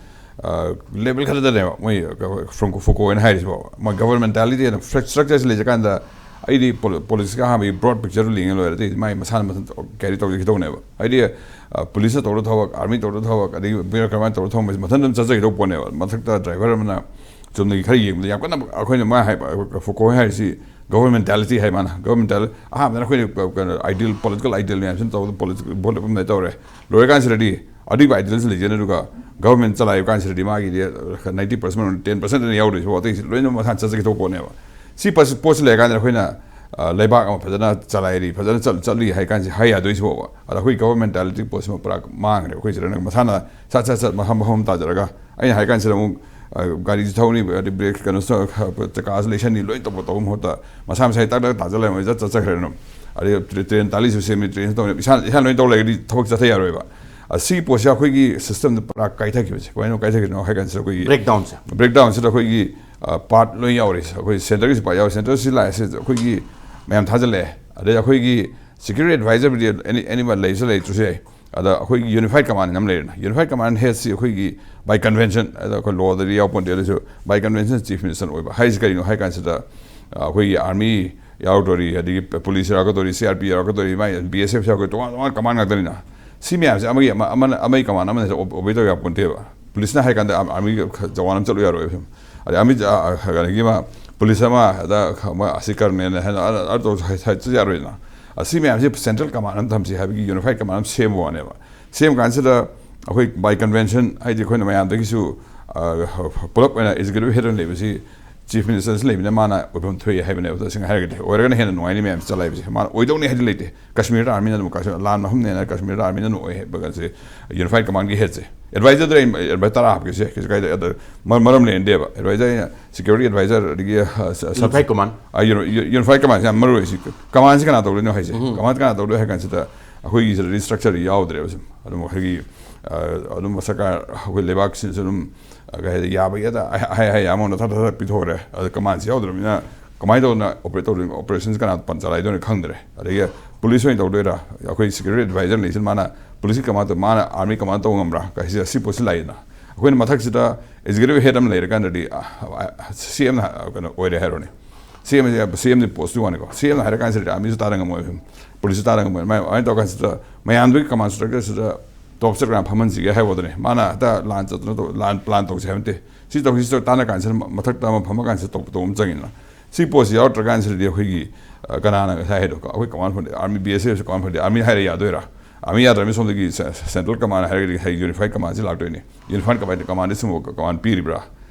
ꯑ, level ꯈꯔꯗꯅꯦꯕ ꯃꯣꯏ Franco Foucault ꯍꯥꯏꯅ ꯍꯥꯏꯔꯤꯁꯤꯕꯣ꯫ ꯃꯣꯏ governmentality ꯍꯥꯏꯅ structure ꯁꯤ ꯂꯩꯖꯀꯥꯟꯗ ꯑꯩꯗꯤ politics ꯀꯤ ꯑꯍꯥꯟꯕꯒꯤ broad picture ꯗꯨ ꯌꯦꯡꯉ ꯂꯣꯏꯔꯦ꯫ ꯑꯇꯩꯗꯤ ꯃꯥꯏ ꯃꯁꯥꯅ ꯃꯊꯟ carry ꯇꯧꯖꯈꯤꯗꯧꯅꯦꯕ꯫ ꯍꯥꯏꯗꯤ, ꯑ, police ꯅ ꯇꯧꯔ ꯊꯕꯛ, army ꯇꯧꯔ ꯊꯕꯛ, ꯑꯗꯒꯤ bureaucrat ꯇꯧꯔ ꯊꯕꯛ, ꯃꯊꯟ ꯑꯗꯨꯝ ꯆꯠꯆꯈꯤꯗꯧ ꯄꯣꯠꯅꯦꯕ꯫ ꯃꯊꯛꯇ driver ꯑꯃꯅ ꯆꯨꯝꯅꯒꯤ ꯈꯔ ꯌꯦꯡꯕꯗ ꯌꯥꯝ ꯀꯟꯅ ꯑꯩꯈꯣꯏꯅ ꯃꯥ ꯍꯥꯏ, Foucault ꯍꯥꯏꯔꯤꯁꯤ governmentality ꯍꯥꯏ ꯃꯥꯅ꯫ Governmental ꯑꯍꯥꯟꯕꯗ ꯑꯩꯈꯣꯏꯅ ꯀꯩꯅꯣ ideal, political ideal ꯃꯌꯥꯝꯁꯤꯅ ꯇꯧꯕꯗ political vote ꯂꯦꯞꯄꯝꯗꯥꯏ ꯇꯧꯔꯦ꯫ ꯂꯣꯏꯔꯀꯥꯟꯁꯤꯗꯗꯤ ꯑꯗꯨꯒꯤ ideal ꯁꯤ ꯂꯩꯖꯅ ꯑꯗꯨꯒ government ꯆꯂꯥꯏꯕ ꯀꯥꯟꯁꯤꯗꯗꯤ ꯃꯥꯒꯤꯗꯤ ninety percent ꯃꯅꯨꯡꯗ ten percent ꯗꯅ ꯌꯥꯎꯗꯣꯏꯁꯤꯕꯣ, ꯑꯇꯩꯁꯤ ꯂꯣꯏꯅ ꯃꯁꯥꯅ ꯆꯠꯆꯈꯤꯗꯧ ꯄꯣꯠꯅꯦꯕ꯫ ꯁꯤ ꯄꯣꯠꯁꯤ, ꯄꯣꯠꯁꯤ ꯂꯩꯔꯀꯥꯟꯗ ꯑꯩꯈꯣꯏꯅ, ꯑ, ꯂꯩꯕꯥꯛ ꯑꯃ ꯐꯖꯅ ꯆꯂꯥꯏꯔꯤ, ꯐꯖꯅ ꯆꯠ-, ꯆꯠꯂꯤ ꯍꯥꯏ ꯀꯥꯟꯁꯤ ꯍꯥꯏ ꯌꯥꯗꯣꯏꯁꯤꯕꯣꯕ꯫ ꯑꯗ ꯑꯩꯈꯣꯏ governmentality ꯄꯣꯠꯁꯤꯃ ꯄꯨꯔꯥ ꯃꯥꯡꯈ꯭ꯔꯦ꯫ ꯑꯩꯈꯣꯏ ꯁꯤꯗꯅ ꯃꯁꯥꯅ ꯁꯠ ꯁꯠ ꯁꯠ ꯃꯐꯝ ꯃꯐꯝ ꯇꯥꯖꯔꯒ, ꯑꯩꯅ ꯍꯥꯏ ꯀꯥꯟꯁꯤꯗ ꯑꯃꯨꯛ, ꯑ, ꯒꯥꯔꯤꯁꯨ ꯊꯧꯅꯤ, ꯑꯗꯩ brake ꯀꯩꯅꯣꯁꯨ, ꯑ, ꯆꯀꯥꯁꯨ ꯂꯩꯁꯟꯅꯤ, ꯂꯣꯏ ꯇꯧꯕ ꯇꯧꯕ ꯃꯍꯨꯠꯇ ꯃꯁꯥ ꯃꯁꯥꯒꯤ ꯇꯛ ꯇꯛ ꯇꯥꯖꯜꯂꯦ, ꯃꯣꯏ ꯆꯠ ꯆꯠꯆꯈ꯭ꯔꯦ ꯑꯗꯨꯝ꯫ ꯑꯗꯩ ꯇ꯭ꯔꯦ-, train ꯇꯥꯂꯤꯁꯨ ꯁꯦꯝꯃꯤ, train ꯁꯨ ꯇꯧꯅꯤ, ꯏꯁꯥꯅ, ꯏꯁꯥꯅ ꯂꯣꯏ ꯇꯧ ꯂꯩꯔꯗꯤ ꯊꯕꯛ ꯆꯠꯊ ꯌꯥꯔꯣꯏꯕ꯫ ꯑ, ꯁꯤ ꯄꯣꯠꯁꯦ ꯑꯩꯈꯣꯏꯒꯤ system ꯗ ꯄꯨꯔꯥ ꯀꯥꯏꯊꯈꯤꯕꯁꯦ꯫ ꯀꯃꯥꯏꯅ ꯀꯥꯏꯊꯈꯤꯕꯅꯣ ꯍꯥꯏ ꯀꯥꯟꯁꯤꯗ ꯑꯩꯈꯣꯏꯒꯤ Breakdown ꯁꯦ꯫ Breakdown ꯁꯤꯗ ꯑꯩꯈꯣꯏꯒꯤ, ꯑ, part ꯂꯣꯏ ꯌꯥꯎꯔꯤ꯫ ꯑꯩꯈꯣꯏ centre ꯒꯤꯁꯨ part ꯌꯥꯎꯔꯤ꯫ Centre ꯁꯤ ꯂꯥꯛꯑꯦ, ꯁꯤ ꯑꯩꯈꯣꯏꯒꯤ ꯃꯌꯥꯝ ꯊꯥꯖꯤꯜꯂꯛꯑꯦ꯫ ꯑꯗꯩ ꯑꯩꯈꯣꯏꯒꯤ security advisor ꯕꯨꯗꯤ any, any ꯂꯩꯁꯨ ꯂꯩꯇ꯭ꯔꯁꯨ ꯌꯥꯏ꯫ ꯑꯗ ꯑꯩꯈꯣꯏꯒꯤ unified command ꯑꯃ ꯂꯩꯔꯦꯅ꯫ Unified command head ꯁꯤ ꯑꯩꯈꯣꯏꯒꯤ by convention, ꯑꯗ ꯑꯩꯈꯣꯏ law ꯗꯗꯤ ꯌꯥꯎꯄꯣꯟꯇꯦ, ꯑꯗꯨꯁꯨ by convention chief minister ꯅ ꯑꯣꯏꯕ ꯍꯥꯏꯁꯤ ꯀꯔꯤꯅꯣ ꯍꯥꯏ ꯀꯥꯟꯁꯤꯗ, ꯑ, ꯑꯩꯈꯣꯏꯒꯤ army ꯌꯥꯎꯔꯛꯇꯣꯔꯤ, ꯑꯗꯒꯤ police ꯌꯥꯎꯔꯛꯀꯗꯣꯔꯤ, C R P ꯌꯥꯎꯔꯛꯀꯗꯣꯔꯤ, ꯃꯥꯏ B S F ꯌꯥꯎꯔꯛꯀꯗꯣꯔꯤ, ꯇꯣꯉꯥꯟ ꯇꯣꯉꯥꯟ command ꯉꯥꯛꯇꯅꯤꯅ꯫ ꯁꯤ ꯃꯌꯥꯝꯁꯦ ꯑꯃꯒꯤ ꯑꯃ, ꯑꯃꯅ, ꯑꯃꯒꯤ command ꯑꯃꯅ ꯍꯦꯛꯇ obey ꯇꯧ ꯌꯥꯄꯣꯟꯇꯦꯕ꯫ Police ꯅ ꯍꯥꯏ ꯀꯥꯟꯗ army ꯒꯤ ꯖꯋꯥꯟ ꯑꯃ ꯆꯠꯂꯨ ꯌꯥꯔꯣꯏꯕ꯫ ꯑꯗꯩ army, ꯑ, ꯑ, ꯀꯩꯅꯣꯒꯤ ꯑꯃ police ꯑꯃ, ꯑꯗ ꯑꯃ ꯑꯁꯤ colonel ꯅꯦ ꯍꯥꯏꯅ, ꯑ, ꯑ, ꯇꯧ-, ꯍꯥꯏ-, ꯍꯥꯏ-, ꯆꯠ ꯌꯥꯔꯣꯏꯗꯅ꯫ ꯑꯁꯤ ꯃꯌꯥꯝꯁꯦ central command ꯑꯃ ꯊꯝꯁꯤ ꯍꯥꯏꯕꯒꯤ unified command ꯑꯃ ꯁꯦꯝꯕ ꯋꯥꯅꯦꯕ꯫ ꯁꯦꯝ ꯀꯥꯟꯁꯤꯗ ꯑꯩꯈꯣꯏ by convention, ꯍꯥꯏꯗꯤ ꯑꯩꯈꯣꯏꯅ ꯃꯌꯥꯝꯗꯒꯤꯁꯨ ꯄꯨꯂꯞ ꯑꯣꯏꯅ executive head ꯑꯣꯏꯅ ꯂꯩꯕꯁꯤ chief ministerꯁꯤ ꯂꯩꯕꯅ ꯃꯥꯅ ꯑꯣꯏꯐꯝ ꯊꯣꯛꯏ ꯍꯥꯏꯕꯅꯦꯕ꯫ ꯇꯁꯦꯡꯅ ꯍꯥꯏꯔꯒꯗꯤ ꯑꯣꯏꯔꯒꯅ ꯍꯦꯟꯅ ꯅꯨꯡꯉꯥꯏꯅꯤ ꯃꯌꯥꯝ ꯆꯂꯥꯏꯕꯁꯦ꯫ ꯃꯥꯅ ꯑꯣꯏꯗꯧꯅꯤ ꯍꯥꯏꯗꯤ ꯂꯩꯇꯦ꯫ ꯀꯥꯁꯃꯤꯔꯗ armyꯅ ꯑꯗꯨꯝ, ꯀꯥꯁꯃꯤꯔ ꯂꯥꯟ ꯃꯐꯝꯅꯦꯅ ꯀꯥꯁꯃꯤꯔꯗ armyꯅ ꯑꯗꯨꯝ ꯑꯣꯏ ꯍꯥꯏꯕꯒꯁꯦ unified commandꯒꯤ headꯁꯦ꯫ Advisorꯗ ꯑꯩ advice ꯇꯔꯥ ꯍꯥꯞꯀꯦꯁꯦ, ꯀꯩꯁꯨ ꯀꯥꯏꯗꯦ꯫ ꯑꯗ ꯃꯔꯝ ꯂꯩꯅꯗꯦꯕ꯫ Advisor ꯑꯩꯅ security advisor, ꯑꯗꯒꯤ unified command, unified commandꯁꯦ ꯌꯥꯝ ꯃꯔꯨ ꯑꯣꯏ꯫ ꯁꯤ commandꯁꯦ ꯀꯅꯥ ꯇꯧꯗꯣꯏꯅꯣ ꯍꯥꯏꯁꯦ? Command ꯀꯅꯥ ꯇꯧꯗꯣꯏꯅꯣ ꯍꯥꯏ ꯀꯥꯟꯁꯤꯗ ꯑꯩꯈꯣꯏꯒꯤ ꯁꯤꯗꯗꯤ structureꯗꯤ ꯌꯥꯎꯗ꯭ꯔꯦꯕ꯫ ꯁꯨꯝ ꯑꯗꯨꯝ ꯑꯩꯈꯣꯏꯒꯤ ꯑꯗꯨꯝ ꯁꯔꯀꯥꯔ, ꯑꯩꯈꯣꯏ ꯂꯩꯕꯥꯛꯁꯤꯅꯁꯨ ꯑꯗꯨꯝ ꯀꯩ ꯍꯥꯏ, ꯌꯥꯕꯒꯤ ꯑꯗ ꯍꯥꯏ ꯍꯥꯏ ꯑꯃ ꯊꯥ ꯊꯥ ꯄꯤꯊꯣꯛꯈ꯭ꯔꯦ꯫ ꯑꯗ commandꯁꯤ ꯌꯥꯎꯗ꯭ꯔꯕꯅꯤꯅ ꯀꯃꯥꯏꯅ ꯇꯧꯗꯅ operate ꯇꯧꯗꯣꯏꯅꯣ? Operationꯁꯤ ꯀꯅꯥ ꯄꯟ ꯆꯂꯥꯏꯗꯣꯏꯅꯣ ꯈꯪꯗ꯭ꯔꯦ꯫ ꯑꯗꯒꯤ police ꯑꯣꯏꯅ ꯇꯧꯗꯣꯏꯔꯥ? ꯑꯩꯈꯣꯏ security advisor ꯂꯩꯁꯤꯅ ꯃꯥꯅ policeꯀꯤ command ꯇꯧ-, ꯃꯥꯅ army command ꯇꯧꯕ ꯉꯝꯕ꯭ꯔꯥ? ꯀꯥꯏꯁꯤ, ꯑꯁꯤ ꯄꯣꯠꯁꯤ ꯂꯥꯛꯏꯗꯅ꯫ ꯑꯩꯈꯣꯏꯅ ꯃꯊꯛꯁꯤꯗ executive head ꯑꯃ ꯂꯩꯔꯀꯥꯟꯗꯗꯤ, CMꯅ ꯀꯩꯅꯣ ꯑꯣꯏꯔꯦ ꯍꯥꯏꯔꯣꯅꯦ꯫ CMꯁꯦ, CMꯗꯤ postꯀꯤ ꯋꯥꯅꯤꯀꯣ꯫ CMꯅ ꯍꯥꯏꯔ ꯀꯥꯟꯁꯤꯗꯗꯤ armyꯁꯨ ꯇꯥꯗ ꯉꯝꯃꯣꯏ, policeꯁꯨ ꯇꯥꯗ ꯉꯝꯃꯣꯏ꯫ ꯑꯗꯨꯃꯥꯏꯅ, ꯑꯗꯨꯃꯥꯏꯅ ꯇꯧꯔ ꯀꯥꯟꯁꯤꯗ ꯃꯌꯥꯝꯗꯨꯒꯤ command structureꯁꯤꯗ top structure ꯀꯅꯥ ꯐꯝꯍꯟꯁꯤꯒꯦ ꯍꯥꯏꯕꯗꯨꯅꯦ꯫ ꯃꯥꯅ ꯍꯦꯛꯇ ꯂꯥꯟ ꯆꯠꯇꯅ ꯇꯧ-, ꯂꯥꯟ plan ꯇꯧꯁꯦ ꯍꯥꯏꯕ ꯅꯠꯇꯦ꯫ ꯁꯤ ꯇꯧꯁꯤ, ꯁꯤ ꯇꯧ-, ꯇꯥꯟꯅ ꯀꯥꯟꯁꯤꯗ ꯃ-, ꯃꯊꯛꯇ ꯑꯃ ꯐꯝꯃ ꯀꯥꯟꯁꯤꯗ ꯇꯧ-, ꯇꯧꯕ ꯑꯃ ꯆꯪꯉꯤꯗꯅ꯫ ꯁꯤ ꯄꯣꯠꯁꯤ ꯌꯥꯎꯔꯛꯇ꯭ꯔ ꯀꯥꯟꯁꯤꯗꯗꯤ ꯑꯩꯈꯣꯏꯒꯤ, ꯑ, ꯀꯅꯥꯅ ꯉꯁꯥꯏ ꯍꯥꯏꯗꯣ, ꯑꯩꯈꯣꯏ command ꯐꯝꯗꯦ, army, BSF command ꯐꯝꯗꯦ, army ꯍꯥꯏꯔ ꯌꯥꯗꯣꯏꯔꯥ? Army ꯌꯥꯗ꯭ꯔꯕꯅꯤ, ꯁꯣꯝꯗꯒꯤ ce-, central command ꯍꯥꯏꯔꯒꯗꯤ ꯉꯁꯥꯏ unified commandꯁꯤ ꯂꯥꯛꯇꯣꯏꯅꯤ꯫ Unified command, commandꯗꯤ ꯁꯨꯝ command ꯄꯤꯔꯤꯕ꯭ꯔꯥ?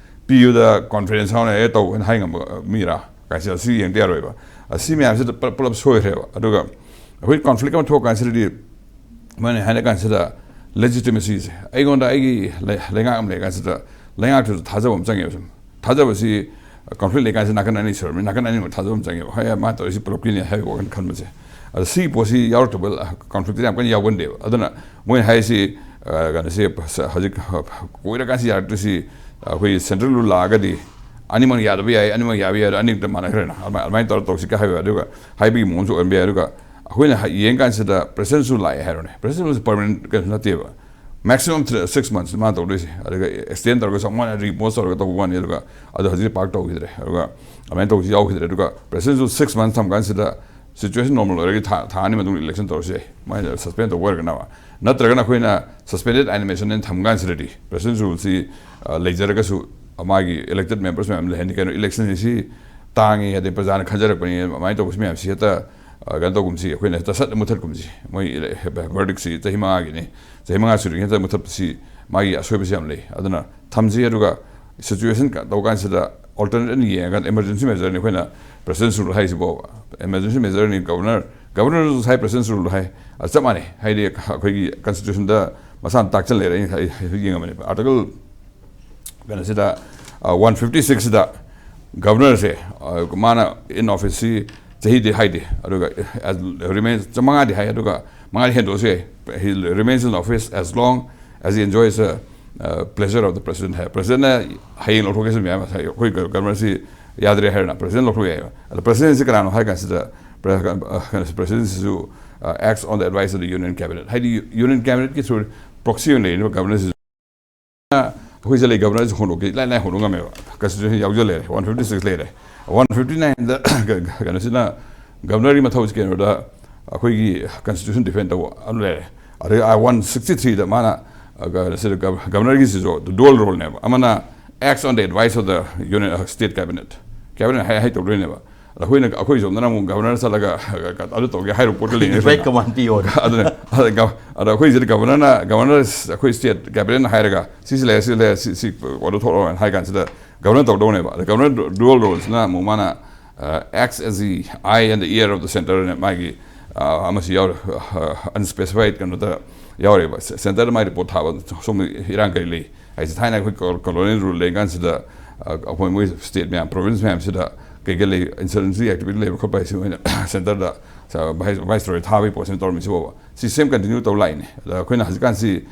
ꯄꯤꯕꯗ conference ꯍꯥꯎꯅ ꯑꯦ ꯇꯧ ꯍꯥꯏꯅ ꯍꯥꯏ ꯉꯝꯕ ꯃꯤꯔꯥ? ꯀꯥꯏꯁꯤ ꯑꯁꯤ ꯌꯦꯡꯗ ꯌꯥꯔꯣꯏꯕ꯫ ꯑꯁꯤ ꯃꯌꯥꯝꯁꯤꯗ ꯄꯨꯂꯞ, ꯄꯨꯂꯞ ꯁꯣꯏꯈ꯭ꯔꯦꯕ꯫ ꯑꯗꯨꯒ ꯑꯩꯈꯣꯏ conflict ꯑꯃ ꯊꯣꯛꯑꯀꯥꯟꯁꯤꯗꯗꯤ ꯃꯣꯏꯅ ꯍꯥꯏꯅ ꯀꯥꯟꯁꯤꯗ legitimacyꯁꯦ, ꯑꯩꯉꯣꯟꯗ ꯑꯩꯒꯤ ꯂꯩ-, ꯂꯩꯉꯥꯛ ꯑꯃ ꯂꯩ ꯀꯥꯟꯁꯤꯗ ꯂꯩꯉꯥꯛꯇꯨꯗ ꯊꯥꯖꯕ ꯑꯃ ꯆꯪꯉꯦꯕ꯫ ꯁꯨꯝ ꯊꯥꯖꯕꯁꯤ conflict ꯂꯩ ꯀꯥꯟꯁꯤꯗ ꯅꯥꯀꯟ ꯑꯅꯤ ꯁꯨꯔꯕꯅꯤ, ꯅꯥꯀꯟ ꯑꯅꯤꯃꯛ ꯊꯥꯖꯕ ꯑꯃ ꯆꯪꯉꯦꯕ꯫ ꯍꯣꯏ, ꯃꯥ ꯇꯧꯔꯤꯁꯤ ꯄꯨꯂꯞꯀꯤꯅꯦ ꯍꯥꯏꯕ ꯋꯥꯈꯜ ꯈꯟꯕꯁꯦ꯫ ꯑꯗ ꯁꯤ ꯄꯣꯠꯁꯤ ꯌꯥꯎꯔꯛꯇꯕ, conflictꯁꯤ ꯌꯥꯝ ꯀꯟꯅ ꯌꯥꯎꯒꯟꯗꯦꯕ꯫ ꯑꯗꯨꯅ ꯃꯣꯏꯅ ꯍꯥꯏꯔꯤꯁꯤ, ꯑ, ꯀꯩꯅꯣꯁꯦ, ꯍꯧꯖꯤꯛ ꯀꯨꯏꯔꯀꯥꯟꯁꯤ ꯌꯥꯔꯛꯇ꯭ꯔꯤꯁꯤ, ꯑꯩꯈꯣꯏ central rule ꯂꯥꯛꯑꯒꯗꯤ ꯑꯅꯤꯃꯛ ꯌꯥꯗꯕ ꯌꯥꯏ, ꯑꯅꯤꯃꯛ ꯌꯥꯕ ꯌꯥꯏ, ꯑꯅꯤꯃꯛꯇ ꯃꯥꯟꯅꯈ꯭ꯔꯦꯅ꯫ ꯑꯗꯨꯃꯥꯏꯅ, ꯑꯗꯨꯃꯥꯏꯅ ꯇꯧꯔ ꯇꯧꯁꯤ ꯀꯥꯏ ꯍꯥꯏꯕ, ꯑꯗꯨꯒ ꯍꯥꯏꯕꯒꯤ ꯃꯑꯣꯡꯁꯨ ꯑꯣꯏꯔꯝꯕ ꯌꯥꯏ꯫ ꯑꯗꯨꯒ ꯑꯩꯈꯣꯏꯅ ꯍ-, ꯌꯦꯡ ꯀꯥꯟꯁꯤꯗ presidentꯁꯨ ꯂꯥꯛꯑꯦ ꯍꯥꯏꯔꯣꯅꯦ꯫ Presidentꯁꯨ permanent ꯀꯩꯁꯨ ꯅꯠꯇꯦꯕ꯫ Maximum three, six months ꯃꯥ ꯇꯧꯗꯣꯏꯁꯦ꯫ ꯑꯗꯨꯒ extend ꯇꯧꯔꯒ ꯆꯞ ꯃꯥꯟꯅ repost ꯇꯧꯔꯒ ꯇꯧꯕ ꯋꯥꯅꯤ꯫ ꯑꯗꯨꯒ ꯑꯗꯣ ꯍꯧꯖꯤꯛ ꯄꯥꯛ ꯇꯧꯈꯤꯗ꯭ꯔꯦ꯫ ꯑꯗꯨꯒ ꯑꯗꯨꯃꯥꯏꯅ ꯇꯧꯕꯁꯨ ꯌꯥꯎꯈꯤꯗ꯭ꯔꯦ꯫ ꯑꯗꯨꯒ presidentꯁꯨ six months ꯊꯝ ꯀꯥꯟꯁꯤꯗ situation normal ꯑꯣꯏꯔꯒꯗꯤ ꯊꯥ, ꯊꯥ ꯑꯅꯤ ꯃꯇꯨꯡꯗ election ꯇꯧꯔꯁꯨ ꯌꯥꯏ꯫ ꯃꯥꯏꯅ suspend ꯇꯧꯕ ꯑꯣꯏꯔꯒꯅꯕ꯫ ꯅꯠꯇ꯭ꯔꯒꯅ ꯑꯩꯈꯣꯏꯅ suspended animation ꯊꯝ ꯀꯥꯟꯁꯤꯗꯗꯤ presidentꯁꯤ, ꯑ, ꯂꯩꯖꯔꯒꯁꯨ ꯃꯥꯒꯤ elected members ꯃꯌꯥꯝ ꯂꯩꯍꯟꯅꯤ꯫ ꯀꯩꯅꯣ, electionꯁꯤ ꯇꯥꯡꯉꯤ, ꯑꯗꯩ ꯄ꯭ꯔꯖꯥꯅ ꯈꯟꯖꯔꯛꯄꯅꯤ, ꯑꯗꯨꯃꯥꯏꯅ ꯇꯧꯕꯁꯤ ꯃꯌꯥꯝꯁꯤ ꯍꯦꯛꯇ ꯑ, ꯀꯩꯅꯣ ꯇꯧꯒꯨꯝꯁꯤ, ꯑꯩꯈꯣꯏꯅ ꯍꯦꯛꯇ ꯁꯠ ꯃꯨꯊꯠꯀꯨꯝꯁꯤ꯫ ꯃꯣꯏ ꯚꯔꯗꯤꯛꯁꯤ ꯆꯍꯤ ꯃꯉꯥꯒꯤꯅꯤ, ꯆꯍꯤ ꯃꯉꯥ ꯁꯨꯔꯤꯉꯩꯗ ꯃꯨꯊꯠꯄꯁꯤ ꯃꯥꯒꯤ ꯑꯁꯣꯏꯕꯁꯤ ꯌꯥꯝ ꯂꯩ꯫ ꯑꯗꯨꯅ ꯊꯝꯁꯤ, ꯑꯗꯨꯒ ꯁꯤꯆꯨꯋꯦꯁꯟ ꯇꯧ ꯀꯥꯟꯁꯤꯗ ꯑꯣꯜꯇꯔꯅꯦꯠ ꯑꯅꯤ ꯌꯦꯡꯉꯒ, ꯏꯃꯔꯖꯦꯟꯁꯤ ꯃꯦꯖꯔꯅꯤ꯫ ꯑꯩꯈꯣꯏꯅ ꯄ꯭ꯔꯦꯁꯤꯗꯦꯟꯁ ꯔꯨꯜ ꯍꯥꯏꯁꯤꯕꯣ ꯏꯃꯔꯖꯦꯟꯁꯤ ꯃꯦꯖꯔꯅꯤ꯫ ꯒꯕꯔꯅꯔ, ꯒꯕꯔꯅꯔꯁꯨ ꯍꯥꯏ, ꯄ꯭ꯔꯦꯁꯤꯗꯦꯟꯁ ꯔꯨꯜ ꯍꯥꯏ, ꯑ, ꯆꯞ ꯃꯥꯟꯅꯩ꯫ ꯍꯥꯏꯗꯤ ꯑꯩꯈꯣꯏꯒꯤ ꯀꯟꯁꯇꯤꯇ꯭ꯌꯨꯁꯟꯗ ꯃꯁꯥꯅ ꯇꯥꯛꯆꯜ ꯂꯩꯔꯦ꯫ ꯑꯩ, ꯑꯩ, ꯑꯩ ꯌꯦꯡꯉꯕꯅꯦꯕ ꯑꯥꯔꯇꯤꯀꯜ ꯀꯩꯅꯣꯁꯤꯗ, ꯋꯥꯟ ꯐꯤꯐꯇꯤ ꯁꯤꯛꯁꯁꯤꯗ ꯒꯕꯔꯅꯔꯁꯦ, ꯑ, ꯃꯥꯅ ꯏꯟ ꯑꯣꯐꯤꯁꯁꯤ ꯆꯍꯤꯗꯤ ꯍꯥꯏꯗꯦ, ꯑꯗꯨꯒ ꯔꯤꯃꯦꯟ ꯃꯉꯥꯗꯤ ꯍꯥꯏ, ꯑꯗꯨꯒ ꯃꯉꯥꯗꯤ ꯍꯦꯟꯗꯣꯛꯑꯁꯨ ꯌꯥꯏ꯫ He remains in office as long as he enjoys the, uh, pleasure of the president ꯍꯥꯏ꯫ ꯄ꯭ꯔꯦꯁꯤꯗꯦꯟꯅ ꯍꯌꯦꯡ ꯂꯧꯊꯣꯛꯀꯦꯁꯨ ꯌꯥꯏ꯫ ꯉꯁꯥꯏ ꯑꯩꯈꯣꯏ ꯒ-, ꯒꯕꯔꯅꯔꯁꯤ ꯌꯥꯗ꯭ꯔꯦ ꯍꯥꯏꯔꯅ ꯄ꯭ꯔꯦꯁꯤꯗꯦꯟ ꯂꯧꯊꯣꯛ ꯌꯥꯏꯑꯕ꯫ ꯑꯗꯣ ꯄ꯭ꯔꯦꯁꯤꯗꯦꯟꯁꯤ ꯀꯅꯥꯅꯣ ꯍꯥꯏ ꯀꯥꯟꯁꯤꯗ, ꯄ꯭ꯔꯦ-, ꯑ, ꯀꯩꯅꯣꯁꯤ, ꯄ꯭ꯔꯦꯁꯤꯗꯦꯟꯁꯤꯁꯨ, ꯑ, acts on the advice of the union cabinet꯫ ꯍꯥꯏꯗꯤ ꯌꯨꯅꯤꯌꯟ ꯀꯦꯕꯤꯅꯦꯠꯀꯤ ꯊ꯭ꯔꯨ, ꯄ꯭ꯔꯣꯛꯁꯤ ꯑꯣꯏꯅ ꯂꯩꯔꯤꯕ ꯒꯕꯔꯅꯔꯁꯤꯁꯨ ꯑꯩꯈꯣꯏꯁꯦ ꯂꯩ, ꯒꯕꯔꯅꯔꯁꯦ ꯍꯣꯡꯗꯣꯛꯀꯦ ꯏꯂꯥꯏ ꯂꯥꯏ ꯍꯣꯡꯗꯣꯛ ꯉꯝꯃꯦꯕ꯫ ꯀꯟꯁꯇꯤꯇ꯭ꯌꯨꯁꯟ ꯌꯥꯎꯖ ꯂꯩꯔꯦ, ꯋꯥꯟ ꯐꯤꯐꯇꯤ ꯁꯤꯛꯁ ꯂꯩꯔꯦ꯫ ꯋꯥꯟ ꯐꯤꯐꯇꯤ ꯅꯥꯏꯟꯗ ꯀꯩꯅꯣꯁꯤꯅ ꯒꯕꯔꯅꯔꯒꯤ ꯃꯊꯧꯁꯤ ꯀꯩꯅꯣꯗ ꯑꯩꯈꯣꯏꯒꯤ ꯀꯟꯁꯇꯤꯇ꯭ꯌꯨꯁꯟ ꯗꯤꯐꯦꯟ ꯇꯧꯕ ꯑꯃ ꯂꯩꯔꯦ꯫ ꯑꯗꯩ ꯋꯥꯟ ꯁꯤꯛꯁꯇꯤ ꯊ꯭ꯔꯤꯗ ꯃꯥꯅ, ꯑ, ꯀꯩꯅꯣꯁꯤꯗ ꯒꯕ-, ꯒꯕꯔꯅꯔꯒꯤꯁꯤꯁꯨ ꯗꯨꯋꯦꯜ ꯔꯣꯜꯅꯦꯕ꯫ ꯑꯃꯅ acts on the advice of the union, uh, state cabinet꯫ Cabinet ꯍꯥꯏ, ꯍꯥꯏ ꯇꯧꯗꯣꯏꯅꯦꯕ꯫ ꯑꯗ ꯑꯩꯈꯣꯏꯅ, ꯑꯩꯈꯣꯏ ꯁꯣꯝꯗꯅ ꯑꯃꯨꯛ ꯒꯕꯔꯅꯔ ꯆꯠꯂꯒ ꯑꯗꯨ ꯇꯧꯒꯦ ꯍꯥꯏꯔꯨ ꯄꯣꯠꯀ ꯂꯩꯅꯤ꯫ ꯚꯦꯠ ꯀꯃꯥꯟ ꯄꯤꯌꯣ꯫ ꯑꯗꯨꯅ, ꯑꯗ ꯒ-, ꯑꯗ ꯑꯩꯈꯣꯏꯁꯤꯗ ꯒꯕꯔꯅꯔꯅ, ꯒꯕꯔꯅꯔ ꯑꯩꯈꯣꯏ ꯁ꯭ꯇꯦꯠ ꯀꯦꯕꯤꯅꯦꯠꯅ ꯍꯥꯏꯔꯒ ꯁꯤꯁꯤ ꯂꯩꯔꯦ, ꯁꯤ ꯂꯩꯔꯦ, ꯁꯤ, ꯁꯤ ꯑꯣꯔꯗꯔ ꯊꯣꯛꯂꯛꯑꯣꯅ ꯍꯥꯏ ꯀꯥꯟꯁꯤꯗ ꯒꯕꯔꯅꯔ ꯇꯧꯗꯧꯅꯦꯕ꯫ ꯑꯗ ꯒꯕꯔꯅꯔ ꯗꯨ-, ꯗꯨꯋꯦꯜ ꯔꯣꯜꯁꯤꯅ ꯑꯃꯨꯛ ꯃꯥꯅ, ꯑ, acts as the eye and the ear of the centre ꯅ ꯃꯥꯒꯤ, ꯑ, ꯑꯃꯁꯨ ꯌꯥꯎꯔꯦ, ꯑ, ꯑꯟꯁ꯭ꯄꯦꯁꯤꯐꯥꯏꯠ ꯀꯩꯅꯣꯗ ꯌꯥꯎꯔꯦꯕ꯫ ꯁꯦ-, ꯁꯦꯟꯇꯔꯗ ꯃꯥꯒꯤ ꯔꯤꯄꯣꯔꯠ ꯊꯥꯕ ꯁꯣꯝꯗ ꯏꯔꯥꯡ ꯀꯔꯤ ꯂꯩ ꯍꯥꯏꯁꯦ꯫ ꯊꯥꯏꯅ ꯑꯩꯈꯣꯏ ꯀꯣ-, ꯀꯣꯂꯣꯅꯤꯌꯦꯜ ꯔꯨꯜ ꯂꯩꯔꯤꯀꯥꯟꯁꯤꯗ, ꯑ, ꯑꯩꯈꯣꯏ ꯃꯣꯏ ꯁ꯭ꯇꯦꯠ ꯃꯌꯥꯝ, ꯄ꯭ꯔꯣꯚꯤꯟꯁ ꯃꯌꯥꯝꯁꯤꯗ ꯀꯩꯀꯩ ꯂꯩ, ꯏꯟꯁꯔꯖꯦꯟꯁꯤ ꯑꯦꯛꯇꯤꯚꯤꯇꯤ ꯂꯩꯕ ꯈꯣꯠꯄ ꯍꯥꯏꯁꯤ ꯃꯣꯏꯅ ꯁꯦꯟꯇꯔꯗ, ꯑ, ꯚꯥꯏꯁ, ꯚꯥꯏꯁ ꯔꯣꯏ ꯊꯥꯕꯒꯤ ꯄꯣꯠꯁꯤꯅ ꯇꯧꯔꯝꯃꯤꯁꯤꯕꯣꯕ꯫ ꯁꯤ ꯁꯦꯝ ꯀꯟꯇꯤꯅ꯭ꯌꯨ ꯇꯧ ꯂꯥꯛꯏꯅꯦ꯫ ꯑꯗ ꯑꯩꯈꯣꯏꯅ ꯍꯧꯖꯤꯛꯀꯥꯟꯁꯤ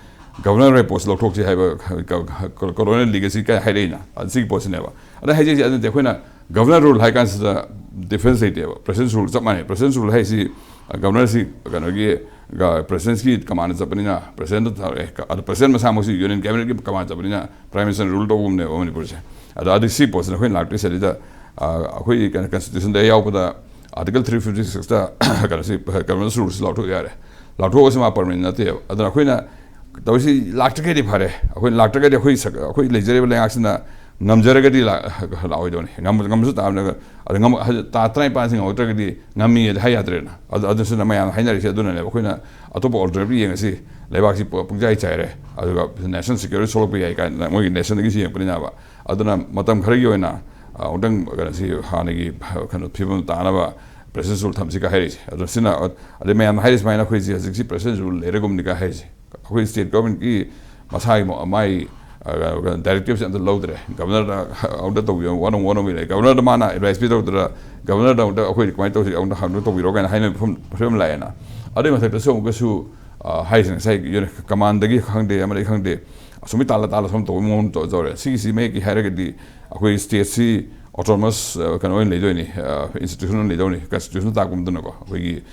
ꯒꯕꯔꯅꯔ ꯔꯦꯄꯣꯁ ꯂꯧꯊꯣꯛꯁꯤ ꯍꯥꯏꯕ ꯀ-, ꯀ-, ꯀꯣꯂꯣꯅꯤꯌꯦꯜ ꯂꯤꯒꯦꯁꯤ ꯀꯥꯏ ꯍꯥꯏꯔꯛꯏꯅ, ꯑ, ꯁꯤꯒꯤ ꯄꯣꯠꯁꯤꯅꯦꯕ꯫ ꯑꯗ ꯍꯥꯏꯖꯩꯁꯦ ꯑꯗꯨ ꯅꯠꯇꯦ, ꯑꯩꯈꯣꯏꯅ ꯒꯕꯔꯅꯔ ꯔꯨꯜ ꯍꯥꯏ ꯀꯥꯟꯁꯤꯗ ꯗꯤꯐ꯭ꯔꯦꯟꯁ ꯂꯩꯇꯦꯕ꯫ ꯄ꯭ꯔꯦꯁꯤꯗꯦꯟꯁ ꯔꯨꯜ ꯆꯞ ꯃꯥꯟꯅꯩ꯫ ꯄ꯭ꯔꯦꯁꯤꯗꯦꯟꯁ ꯔꯨꯜ ꯍꯥꯏꯁꯤ, ꯑ, ꯒꯕꯔꯅꯔꯁꯤ ꯀꯩꯅꯣꯒꯤ, ꯒ-, ꯄ꯭ꯔꯦꯁꯤꯗꯦꯟꯁꯀꯤ ꯀꯃꯥꯟꯗ ꯆꯠꯄꯅꯤꯅ ꯄ꯭ꯔꯦꯁꯤꯗꯦꯟꯗ ꯊꯥꯔꯛꯑꯦ꯫ ꯀ-, ꯑꯗꯣ ꯄ꯭ꯔꯦꯁꯤꯗꯦꯟ ꯃꯁꯥꯃꯛꯁꯤ ꯌꯨꯅꯤꯌꯟ ꯀꯦꯕꯤꯅꯦꯠꯀꯤ ꯀꯃꯥꯟꯗ ꯆꯠꯄꯅꯤꯅ ꯄ꯭ꯔꯥꯏꯝ ꯃꯤꯅꯤꯁꯇꯔꯅ ꯔꯨꯜ ꯇꯧꯕꯒꯨꯝꯅꯦꯕ ꯃꯅꯤꯄꯨꯔꯁꯦ꯫ ꯑꯗꯣ ꯑꯗꯨ ꯁꯤ ꯄꯣꯠꯁꯤꯅ ꯑꯩꯈꯣꯏꯅ ꯂꯥꯛꯇꯣꯏꯁꯦ ꯑꯗꯨꯗ, ꯑ, ꯑꯩꯈꯣꯏꯒꯤ ꯀꯩꯅꯣ ꯀꯟꯁꯇꯤꯇ꯭ꯌꯨꯁꯟꯗ ꯌꯥꯎꯕꯗ ꯑꯥꯔꯇꯤꯀꯜ ꯊ꯭ꯔꯤ ꯐꯤꯐꯇꯤ ꯁꯤꯛꯁꯇ ꯀꯩꯅꯣꯁꯤ, ꯒꯕꯔꯅꯔꯁ ꯔꯨꯜꯁꯤ ꯂꯥꯎꯊꯣꯛ ꯌꯥꯔꯦ꯫ ꯂꯥꯎꯊꯣꯛꯑꯁꯤ ꯃꯥ ꯄꯔꯃꯅꯦꯟ ꯅꯠꯇꯦꯕ꯫ ꯑꯗꯨꯅ ꯑꯩꯈꯣꯏꯅ ꯇꯧꯔꯤꯁꯤ ꯂꯥꯛꯇ꯭ꯔꯒꯗꯤ ꯐꯔꯦ꯫ ꯑꯩꯈꯣꯏ ꯂꯥꯛꯇ꯭ꯔꯒꯗꯤ ꯑꯩꯈꯣꯏ ꯁꯛ-, ꯑꯩꯈꯣꯏ ꯂꯩꯖꯔꯤꯕ ꯂꯩꯉꯥꯛꯁꯤꯅ ꯉꯝꯖꯔꯒꯗꯤ ꯂꯥꯛꯑꯣꯏꯗꯧꯅꯤ꯫ ꯉꯝꯁꯨ ꯇꯥꯕꯅꯦ꯫ ꯑꯗ ꯇꯥ ꯇꯔꯥꯅꯤꯄꯥꯟꯁꯤ ꯉꯝꯃꯛꯇ꯭ꯔꯒꯗꯤ ꯉꯝꯃꯤ ꯍꯥꯏ ꯌꯥꯗ꯭ꯔꯦꯅ꯫ ꯑꯗꯨ ꯑꯗꯨꯁꯨꯅ ꯃꯌꯥꯝ ꯍꯥꯏꯅꯔꯤꯁꯦ ꯑꯗꯨꯅꯅꯦꯕ꯫ ꯑꯩꯈꯣꯏꯅ ꯑꯇꯣꯞꯄ ꯑꯣꯜꯇꯔꯅꯦꯇꯤꯚ ꯌꯦꯡꯉꯁꯤ꯫ ꯂꯩꯕꯥꯛꯁꯤ ꯄꯨꯡꯆꯥꯏ ꯆꯥꯏꯔꯦ, ꯑꯗꯨꯒ ꯅꯦꯁꯅꯦꯜ ꯁꯦꯀ꯭ꯌꯨꯔꯤꯇꯤ ꯁꯣꯛꯂꯛꯄ ꯌꯥꯏ ꯀꯥꯏꯅ ꯃꯣꯏꯒꯤ ꯅꯦꯁꯅꯦꯜꯒꯤ ꯌꯦꯡꯉꯛꯄꯅꯤꯅꯕ꯫ ꯑꯗꯨꯅ ꯃꯇꯝ ꯈꯔꯒꯤ ꯑꯣꯏꯅ ꯑꯃꯨꯛꯇꯪ ꯀꯩꯅꯣꯁꯤ ꯍꯥꯟꯅꯒꯤ ꯀꯩꯅꯣ ꯐꯤꯕꯝ ꯇꯥꯅꯕ ꯄ꯭ꯔꯦꯁꯤꯗꯦꯟꯁꯤꯌꯦꯜ ꯔꯨꯜ ꯊꯝꯁꯤꯒ ꯍꯥꯏꯔꯤꯁꯦ꯫ ꯑꯗꯣ ꯁꯤꯅ ꯑꯗꯩ ꯃꯌꯥꯝꯅ ꯍꯥꯏꯔꯤ ꯁꯨꯃꯥꯏꯅ ꯑꯩꯈꯣꯏꯁꯦ ꯍꯧꯖꯤꯛꯁꯤ ꯄ꯭ꯔꯦꯁꯤꯗꯦꯟꯁꯤꯌꯦꯜ ꯔꯨꯜ ꯂꯩꯔꯒꯨꯝꯅꯤꯒ ꯍꯥꯏꯔꯤꯁꯦ꯫ ꯑꯩꯈꯣꯏ ꯁ꯭ꯇꯦꯠ ꯒꯣꯔꯃꯦꯟꯠꯀꯤ ꯃꯁꯥꯒꯤ ꯃꯥꯏ ꯗꯥꯏꯔꯦꯛꯇꯤꯞꯁꯦ ꯑꯝꯇ ꯂꯧꯗ꯭ꯔꯦ꯫ ꯒꯕꯔꯅꯔꯗ ꯑꯃꯨꯛꯇ ꯇꯧꯕꯤꯌꯣ, ꯋꯥꯅꯣ ꯋꯥꯅꯣ ꯂꯩ꯫ ꯒꯕꯔꯅꯔꯗ ꯃꯥꯅ ꯑꯦꯗꯚꯥꯏꯁ ꯄꯤꯔꯛꯇ꯭ꯔ ꯒꯕꯔꯅꯔꯗ ꯑꯃꯨꯛꯇ ꯑꯩꯈꯣꯏ ꯀꯃꯥꯏꯅ ꯇꯧꯁꯤ, ꯑꯃꯨꯛꯇ ꯍꯪꯗꯣꯛ ꯇꯧꯕꯤꯔꯣ ꯀꯥꯏꯅ ꯍꯥꯏꯅꯕ ꯐꯤꯕꯝ ꯂꯥꯛꯑꯦꯅ꯫ ꯑꯗꯨꯒꯤ ꯃꯊꯛꯇꯁꯨ ꯑꯃꯨꯛꯀꯁꯨ ꯍꯥꯏꯔꯤꯁꯤꯅ ꯉꯁꯥꯏ ꯀꯃꯥꯟꯗꯒꯤ ꯈꯪꯗꯦ, ꯑꯃꯗꯒꯤ ꯈꯪꯗꯦ, ꯑꯁꯨꯝꯒꯤ ꯇꯥꯜꯂ ꯇꯥꯜꯂ ꯁꯨꯝ ꯇꯧꯕꯒꯤ ꯃꯑꯣꯡ ꯇꯧꯔꯦ꯫ ꯁꯤꯒꯤꯁꯤ ꯃꯌꯦꯛꯀꯤ ꯍꯥꯏꯔꯒꯗꯤ ꯑꯩꯈꯣꯏ ꯁ꯭ꯇꯦꯠꯁꯤ ꯑꯣꯇꯣꯅꯣꯃꯁ ꯀꯩꯅꯣ ꯑꯣꯏꯅ ꯂꯩꯗꯣꯏꯅꯤ, ꯏꯟꯁꯇꯤꯇ꯭ꯌꯨꯁꯟ ꯑꯣꯏꯅ ꯂꯩꯗꯧꯅꯤ꯫ ꯀꯟꯁꯇꯤꯇ꯭ꯌꯨꯁꯟ ꯇꯥꯛꯄ ꯑꯃꯗꯅꯀꯣ ꯑꯩꯈꯣꯏꯒꯤ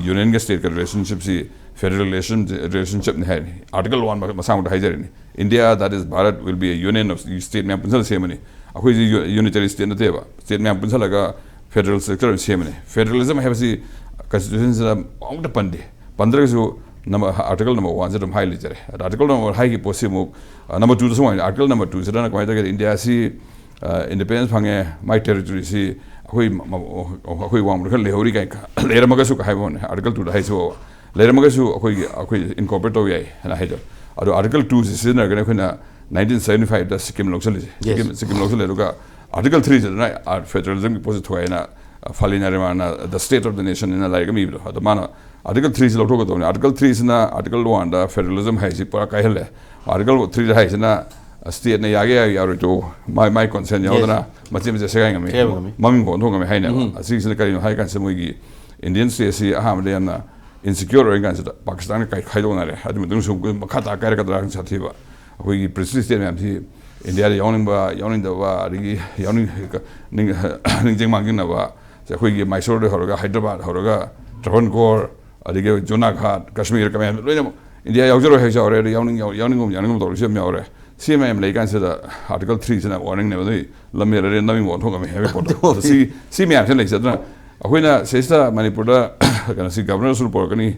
ꯌꯨꯅꯤꯌꯟꯒ ꯁ꯭ꯇꯦꯠꯀ ꯔꯤꯂꯦꯁꯟꯁꯤꯞꯁꯤ ꯐꯦꯗꯔꯦꯜ ꯔꯤꯂꯦꯁꯟꯁꯤꯞꯅꯤ ꯍꯥꯏꯔꯤꯅꯤ꯫ ꯑꯥꯔꯇꯤꯀꯜ ꯋꯥꯟ ꯃꯁꯥꯃꯛꯇ ꯍꯥꯏꯖꯔꯤꯅꯤ, "India, that is Bharat, will be a union of state" ꯃꯌꯥꯝ ꯄꯨꯟꯁꯤꯜꯂ ꯁꯦꯝꯕꯅꯤ꯫ ꯑꯩꯈꯣꯏꯁꯤ ꯌꯨꯅꯤꯇꯔꯤ ꯁ꯭ꯇꯦꯠ ꯅꯠꯇꯦꯕ, ꯁ꯭ꯇꯦꯠ ꯃꯌꯥꯝ ꯄꯨꯟꯁꯤꯜꯂꯒ ꯐꯦꯗꯔꯦꯜ ꯁ꯭ꯇ꯭ꯔꯛꯆꯔ ꯑꯣꯏꯅ ꯁꯦꯝꯕꯅꯤ꯫ ꯐꯦꯗꯔꯦꯂꯤꯖꯝ ꯍꯥꯏꯕꯁꯤ ꯀꯟꯁꯇꯤꯇ꯭ꯌꯨꯁꯟꯁꯤꯗ ꯑꯃꯨꯛꯇ ꯄꯟꯗꯦ꯫ ꯄꯟꯗ꯭ꯔꯒꯁꯨ ꯑꯥꯔꯇꯤꯀꯜ ꯅꯝꯕꯔ ꯋꯥꯟꯁꯤꯗ ꯑꯗꯨꯝ ꯍꯥꯏ ꯂꯩꯖꯔꯦ꯫ ꯑꯗ ꯑꯥꯔꯇꯤꯀꯜ ꯅꯝꯕꯔ ꯍꯥꯏꯈꯤꯕ ꯄꯣꯠꯁꯤ ꯑꯃꯨꯛ ꯅꯝꯕꯔ ꯇꯨꯗꯁꯨ ꯍꯥꯏ꯫ ꯑꯥꯔꯇꯤꯀꯜ ꯅꯝꯕꯔ ꯇꯨꯁꯤꯗꯅ ꯀꯃꯥꯏꯅ ꯇꯧꯒꯦꯗ, ꯏꯟꯗꯤꯌꯥꯁꯤ ꯏꯟꯗꯤꯄꯦꯟꯗꯦꯟꯁ ꯐꯪꯉꯦ, ꯃꯥꯏ ꯇꯦꯔꯤꯇꯣꯔꯤꯁꯤ ꯑꯩꯈꯣꯏ ꯑꯩꯈꯣꯏ ꯋꯥꯡꯃꯗ ꯈꯔ ꯂꯩꯍꯧꯔꯤ ꯀꯥꯏꯅ ꯂꯩꯔꯝꯃꯒꯁꯨ ꯍꯥꯏꯕ ꯋꯥꯅꯤ꯫ ꯑꯥꯔꯇꯤꯀꯜ ꯇꯨꯗ ꯍꯥꯏꯁꯤꯕꯣ, ꯂꯩꯔꯝꯃꯒꯁꯨ ꯑꯩꯈꯣꯏꯒꯤ ꯑꯩꯈꯣꯏ ꯏꯟꯀꯣꯔꯄꯣꯔꯦꯠ ꯇꯧ ꯌꯥꯏ ꯍꯥꯏꯅ ꯍꯥꯏꯗꯣ꯫ ꯑꯗꯣ ꯑꯥꯔꯇꯤꯀꯜ ꯇꯨꯁꯤ ꯁꯤꯖꯤꯟꯅꯔꯒꯅꯤ ꯑꯩꯈꯣꯏꯅ ꯅꯥꯏꯟꯇꯤꯟ ꯁꯕꯦꯟꯇꯤ ꯐꯥꯏꯚꯇ ꯁꯤꯛꯀꯤꯝ ꯂꯧꯁꯤꯜꯂꯤꯁꯦ꯫ ꯁꯤꯛꯀꯤꯝ ꯁꯤꯛꯀꯤꯝ ꯂꯧꯁꯤꯜꯂꯦ꯫ ꯑꯗꯨꯒ ꯑꯥꯔꯇꯤꯀꯜ ꯊ꯭ꯔꯤꯁꯤꯗꯅ ꯐꯦꯗꯔꯦꯂꯤꯖꯝꯒꯤ ꯄꯣꯠꯁꯤ ꯊꯨꯒꯥꯏꯅ ꯐꯥꯂꯤ ꯅꯥꯔꯤꯃꯥꯟꯅ The State of the Nation ꯍꯥꯏꯅ ꯂꯥꯏꯔꯤꯛ ꯑꯃ ꯏꯕꯗꯣ, ꯑꯗꯣ ꯃꯥꯅ ꯑꯥꯔꯇꯤꯀꯜ ꯊ꯭ꯔꯤꯁꯤ ꯂꯧꯊꯣꯛꯀꯗꯧꯅꯤ꯫ ꯑꯥꯔꯇꯤꯀꯜ ꯊ꯭ꯔꯤꯁꯤꯅ ꯑꯥꯔꯇꯤꯀꯜ ꯋꯥꯟꯗ ꯐꯦꯗꯔꯦꯂꯤꯖꯝ ꯍꯥꯏꯁꯤ ꯄꯨꯔꯥ ꯀꯥꯏꯍꯜꯂꯦ꯫ ꯑꯥꯔꯇꯤꯀꯜ ꯊ꯭ꯔꯤꯗ ꯍꯥꯏꯁꯤꯅ ꯁ꯭ꯇꯦꯠꯅ ꯌꯥꯒꯦ ꯌꯥ- ꯌꯥꯔꯣꯏꯗꯣ ꯃꯥꯏ ꯃꯥꯏ ꯀꯣꯟꯁꯦꯟ ꯌꯥꯎꯗꯅ ꯃꯆꯦꯠ ꯃꯆꯦꯠ ꯁꯦꯒꯥꯏ ꯉꯝꯃꯤ, ꯁꯦꯒꯥꯏ ꯉꯝꯃꯤ꯫ ꯃꯃꯤꯡ ꯐꯥꯎ ꯑꯣꯟꯊꯣꯛ ꯉꯝꯃꯤ ꯍꯥꯏꯅꯦꯕ꯫ ꯑꯁꯤꯒꯤꯁꯤꯅ ꯀꯔꯤꯅꯣ ꯍꯥꯏ ꯀꯥꯟꯁꯤꯗ ꯃꯣꯏꯒꯤ ꯏꯟꯗꯤꯌꯟ ꯁ꯭ꯇꯦꯠꯁꯤ ꯑꯍꯥꯟꯕꯗ ꯌꯥꯝꯅ ꯏꯟꯁꯤꯀ꯭ꯌꯣꯔ ꯑꯣꯏꯔꯤ ꯀꯥꯟꯁꯤꯗ ꯄꯥꯀꯤꯁꯇꯥꯟꯒ ꯀꯥꯏ- ꯈꯥꯏꯗꯣꯛꯅꯔꯦ꯫ ꯑꯗꯨ ꯃꯇꯨꯡꯁꯨ ꯃꯈꯥ ꯇꯥ ꯀꯥꯏꯔꯛꯀꯗ꯭ꯔꯥ ꯁꯥꯊꯤꯕ꯫ ꯑꯩꯈꯣꯏꯒꯤ ꯄ꯭ꯔꯤꯟꯁꯂꯤ ꯁ꯭ꯇꯦꯠ ꯃꯌꯥꯝꯁꯤ ꯏꯟꯗꯤꯌꯥꯗ ꯌꯥꯎꯅꯤꯡꯕ ꯌꯥꯎꯅꯤꯡꯗꯕ, ꯑꯗꯒꯤ ꯌꯥꯎꯅꯤꯡ ꯅꯤꯡ- ꯅꯤꯡꯖꯤꯡ ꯃꯥꯡꯖꯤꯡꯅꯕ, ꯑꯩꯈꯣꯏꯒꯤ ꯃꯥꯏꯁꯣꯔꯗ ꯍꯧꯔꯒ ꯍꯥꯏꯗ꯭ꯔꯕꯥꯗ ꯍꯧꯔꯒ ꯇ꯭ꯔꯚꯟꯀꯣꯔ, ꯑꯗꯒꯤ ꯖꯨꯅꯥꯘꯥꯠ, ꯀꯥꯁꯃꯤꯔ ꯃꯌꯥꯝ ꯂꯣꯏꯅꯃꯛ ꯏꯟꯗꯤꯌꯥ ꯌꯥꯎꯖꯔꯣꯏ ꯍꯥꯏꯁꯨ ꯌꯥꯎꯔꯦ, ꯑꯗ ꯌꯥꯎꯅꯤꯡ ꯌꯥꯎ- ꯌꯥꯎꯅꯤꯡꯒꯨꯝ ꯌꯥꯎꯅꯤꯡꯒꯨꯝ ꯇꯧꯔꯤꯁꯨ ꯌꯥꯝ ꯌꯥꯎꯔꯦ꯫ ꯁꯤ ꯃꯌꯥꯝ ꯂꯩ ꯀꯥꯟꯁꯤꯗ ꯑꯥꯔꯇꯤꯀꯜ ꯊ꯭ꯔꯤꯁꯤꯅ ꯋꯥꯔꯅꯤꯡꯅꯦꯕ, ꯅꯣꯏ ꯂꯝ ꯍꯦꯜꯂꯔꯦ ꯅꯃꯤꯡ ꯑꯣꯟꯊꯣꯛ ꯉꯝꯃꯤ ꯍꯥꯏꯕꯒꯤ ꯄꯣꯠꯇꯣ꯫ ꯑꯗꯣ ꯁꯤ ꯁꯤ ꯃꯌꯥꯝꯁꯤꯅ ꯂꯩꯁꯦ꯫ ꯑꯗꯨꯅ ꯑꯩꯈꯣꯏꯅ ꯁꯤꯁꯤꯗ ꯃꯅꯤꯄꯨꯔꯗ ꯀꯩꯅꯣꯁꯤ ꯒꯕꯔꯅꯔꯁꯨ ꯄꯨꯔꯛꯀꯅꯤ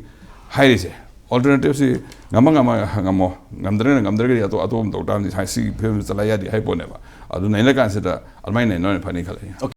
ꯍꯥꯏꯔꯤꯁꯦ, ꯑꯜꯇꯔꯅꯦꯇꯤꯚꯁꯤ ꯉꯝꯃ ꯉꯝꯃ ꯉꯝꯃꯣ, ꯉꯝꯗ꯭ꯔꯒꯅ ꯉꯝꯗ꯭ꯔꯒꯗꯤ ꯑꯇꯣꯞ ꯑꯇꯣꯞꯄ ꯑꯃ ꯇꯧ ꯇꯥꯕꯅꯤ꯫ ꯁꯤ ꯐꯤꯕꯝꯁꯤ ꯆꯠꯂ ꯌꯥꯗꯦ ꯍꯥꯏ ꯄꯣꯠꯅꯦꯕ꯫ ꯑꯗꯨ ꯅꯩꯅꯔꯀꯥꯟꯁꯤꯗ ꯑꯗꯨꯃꯥꯏꯅ ꯅꯩꯅꯕꯅ ꯐꯅꯤ ꯈꯜꯂꯦ꯫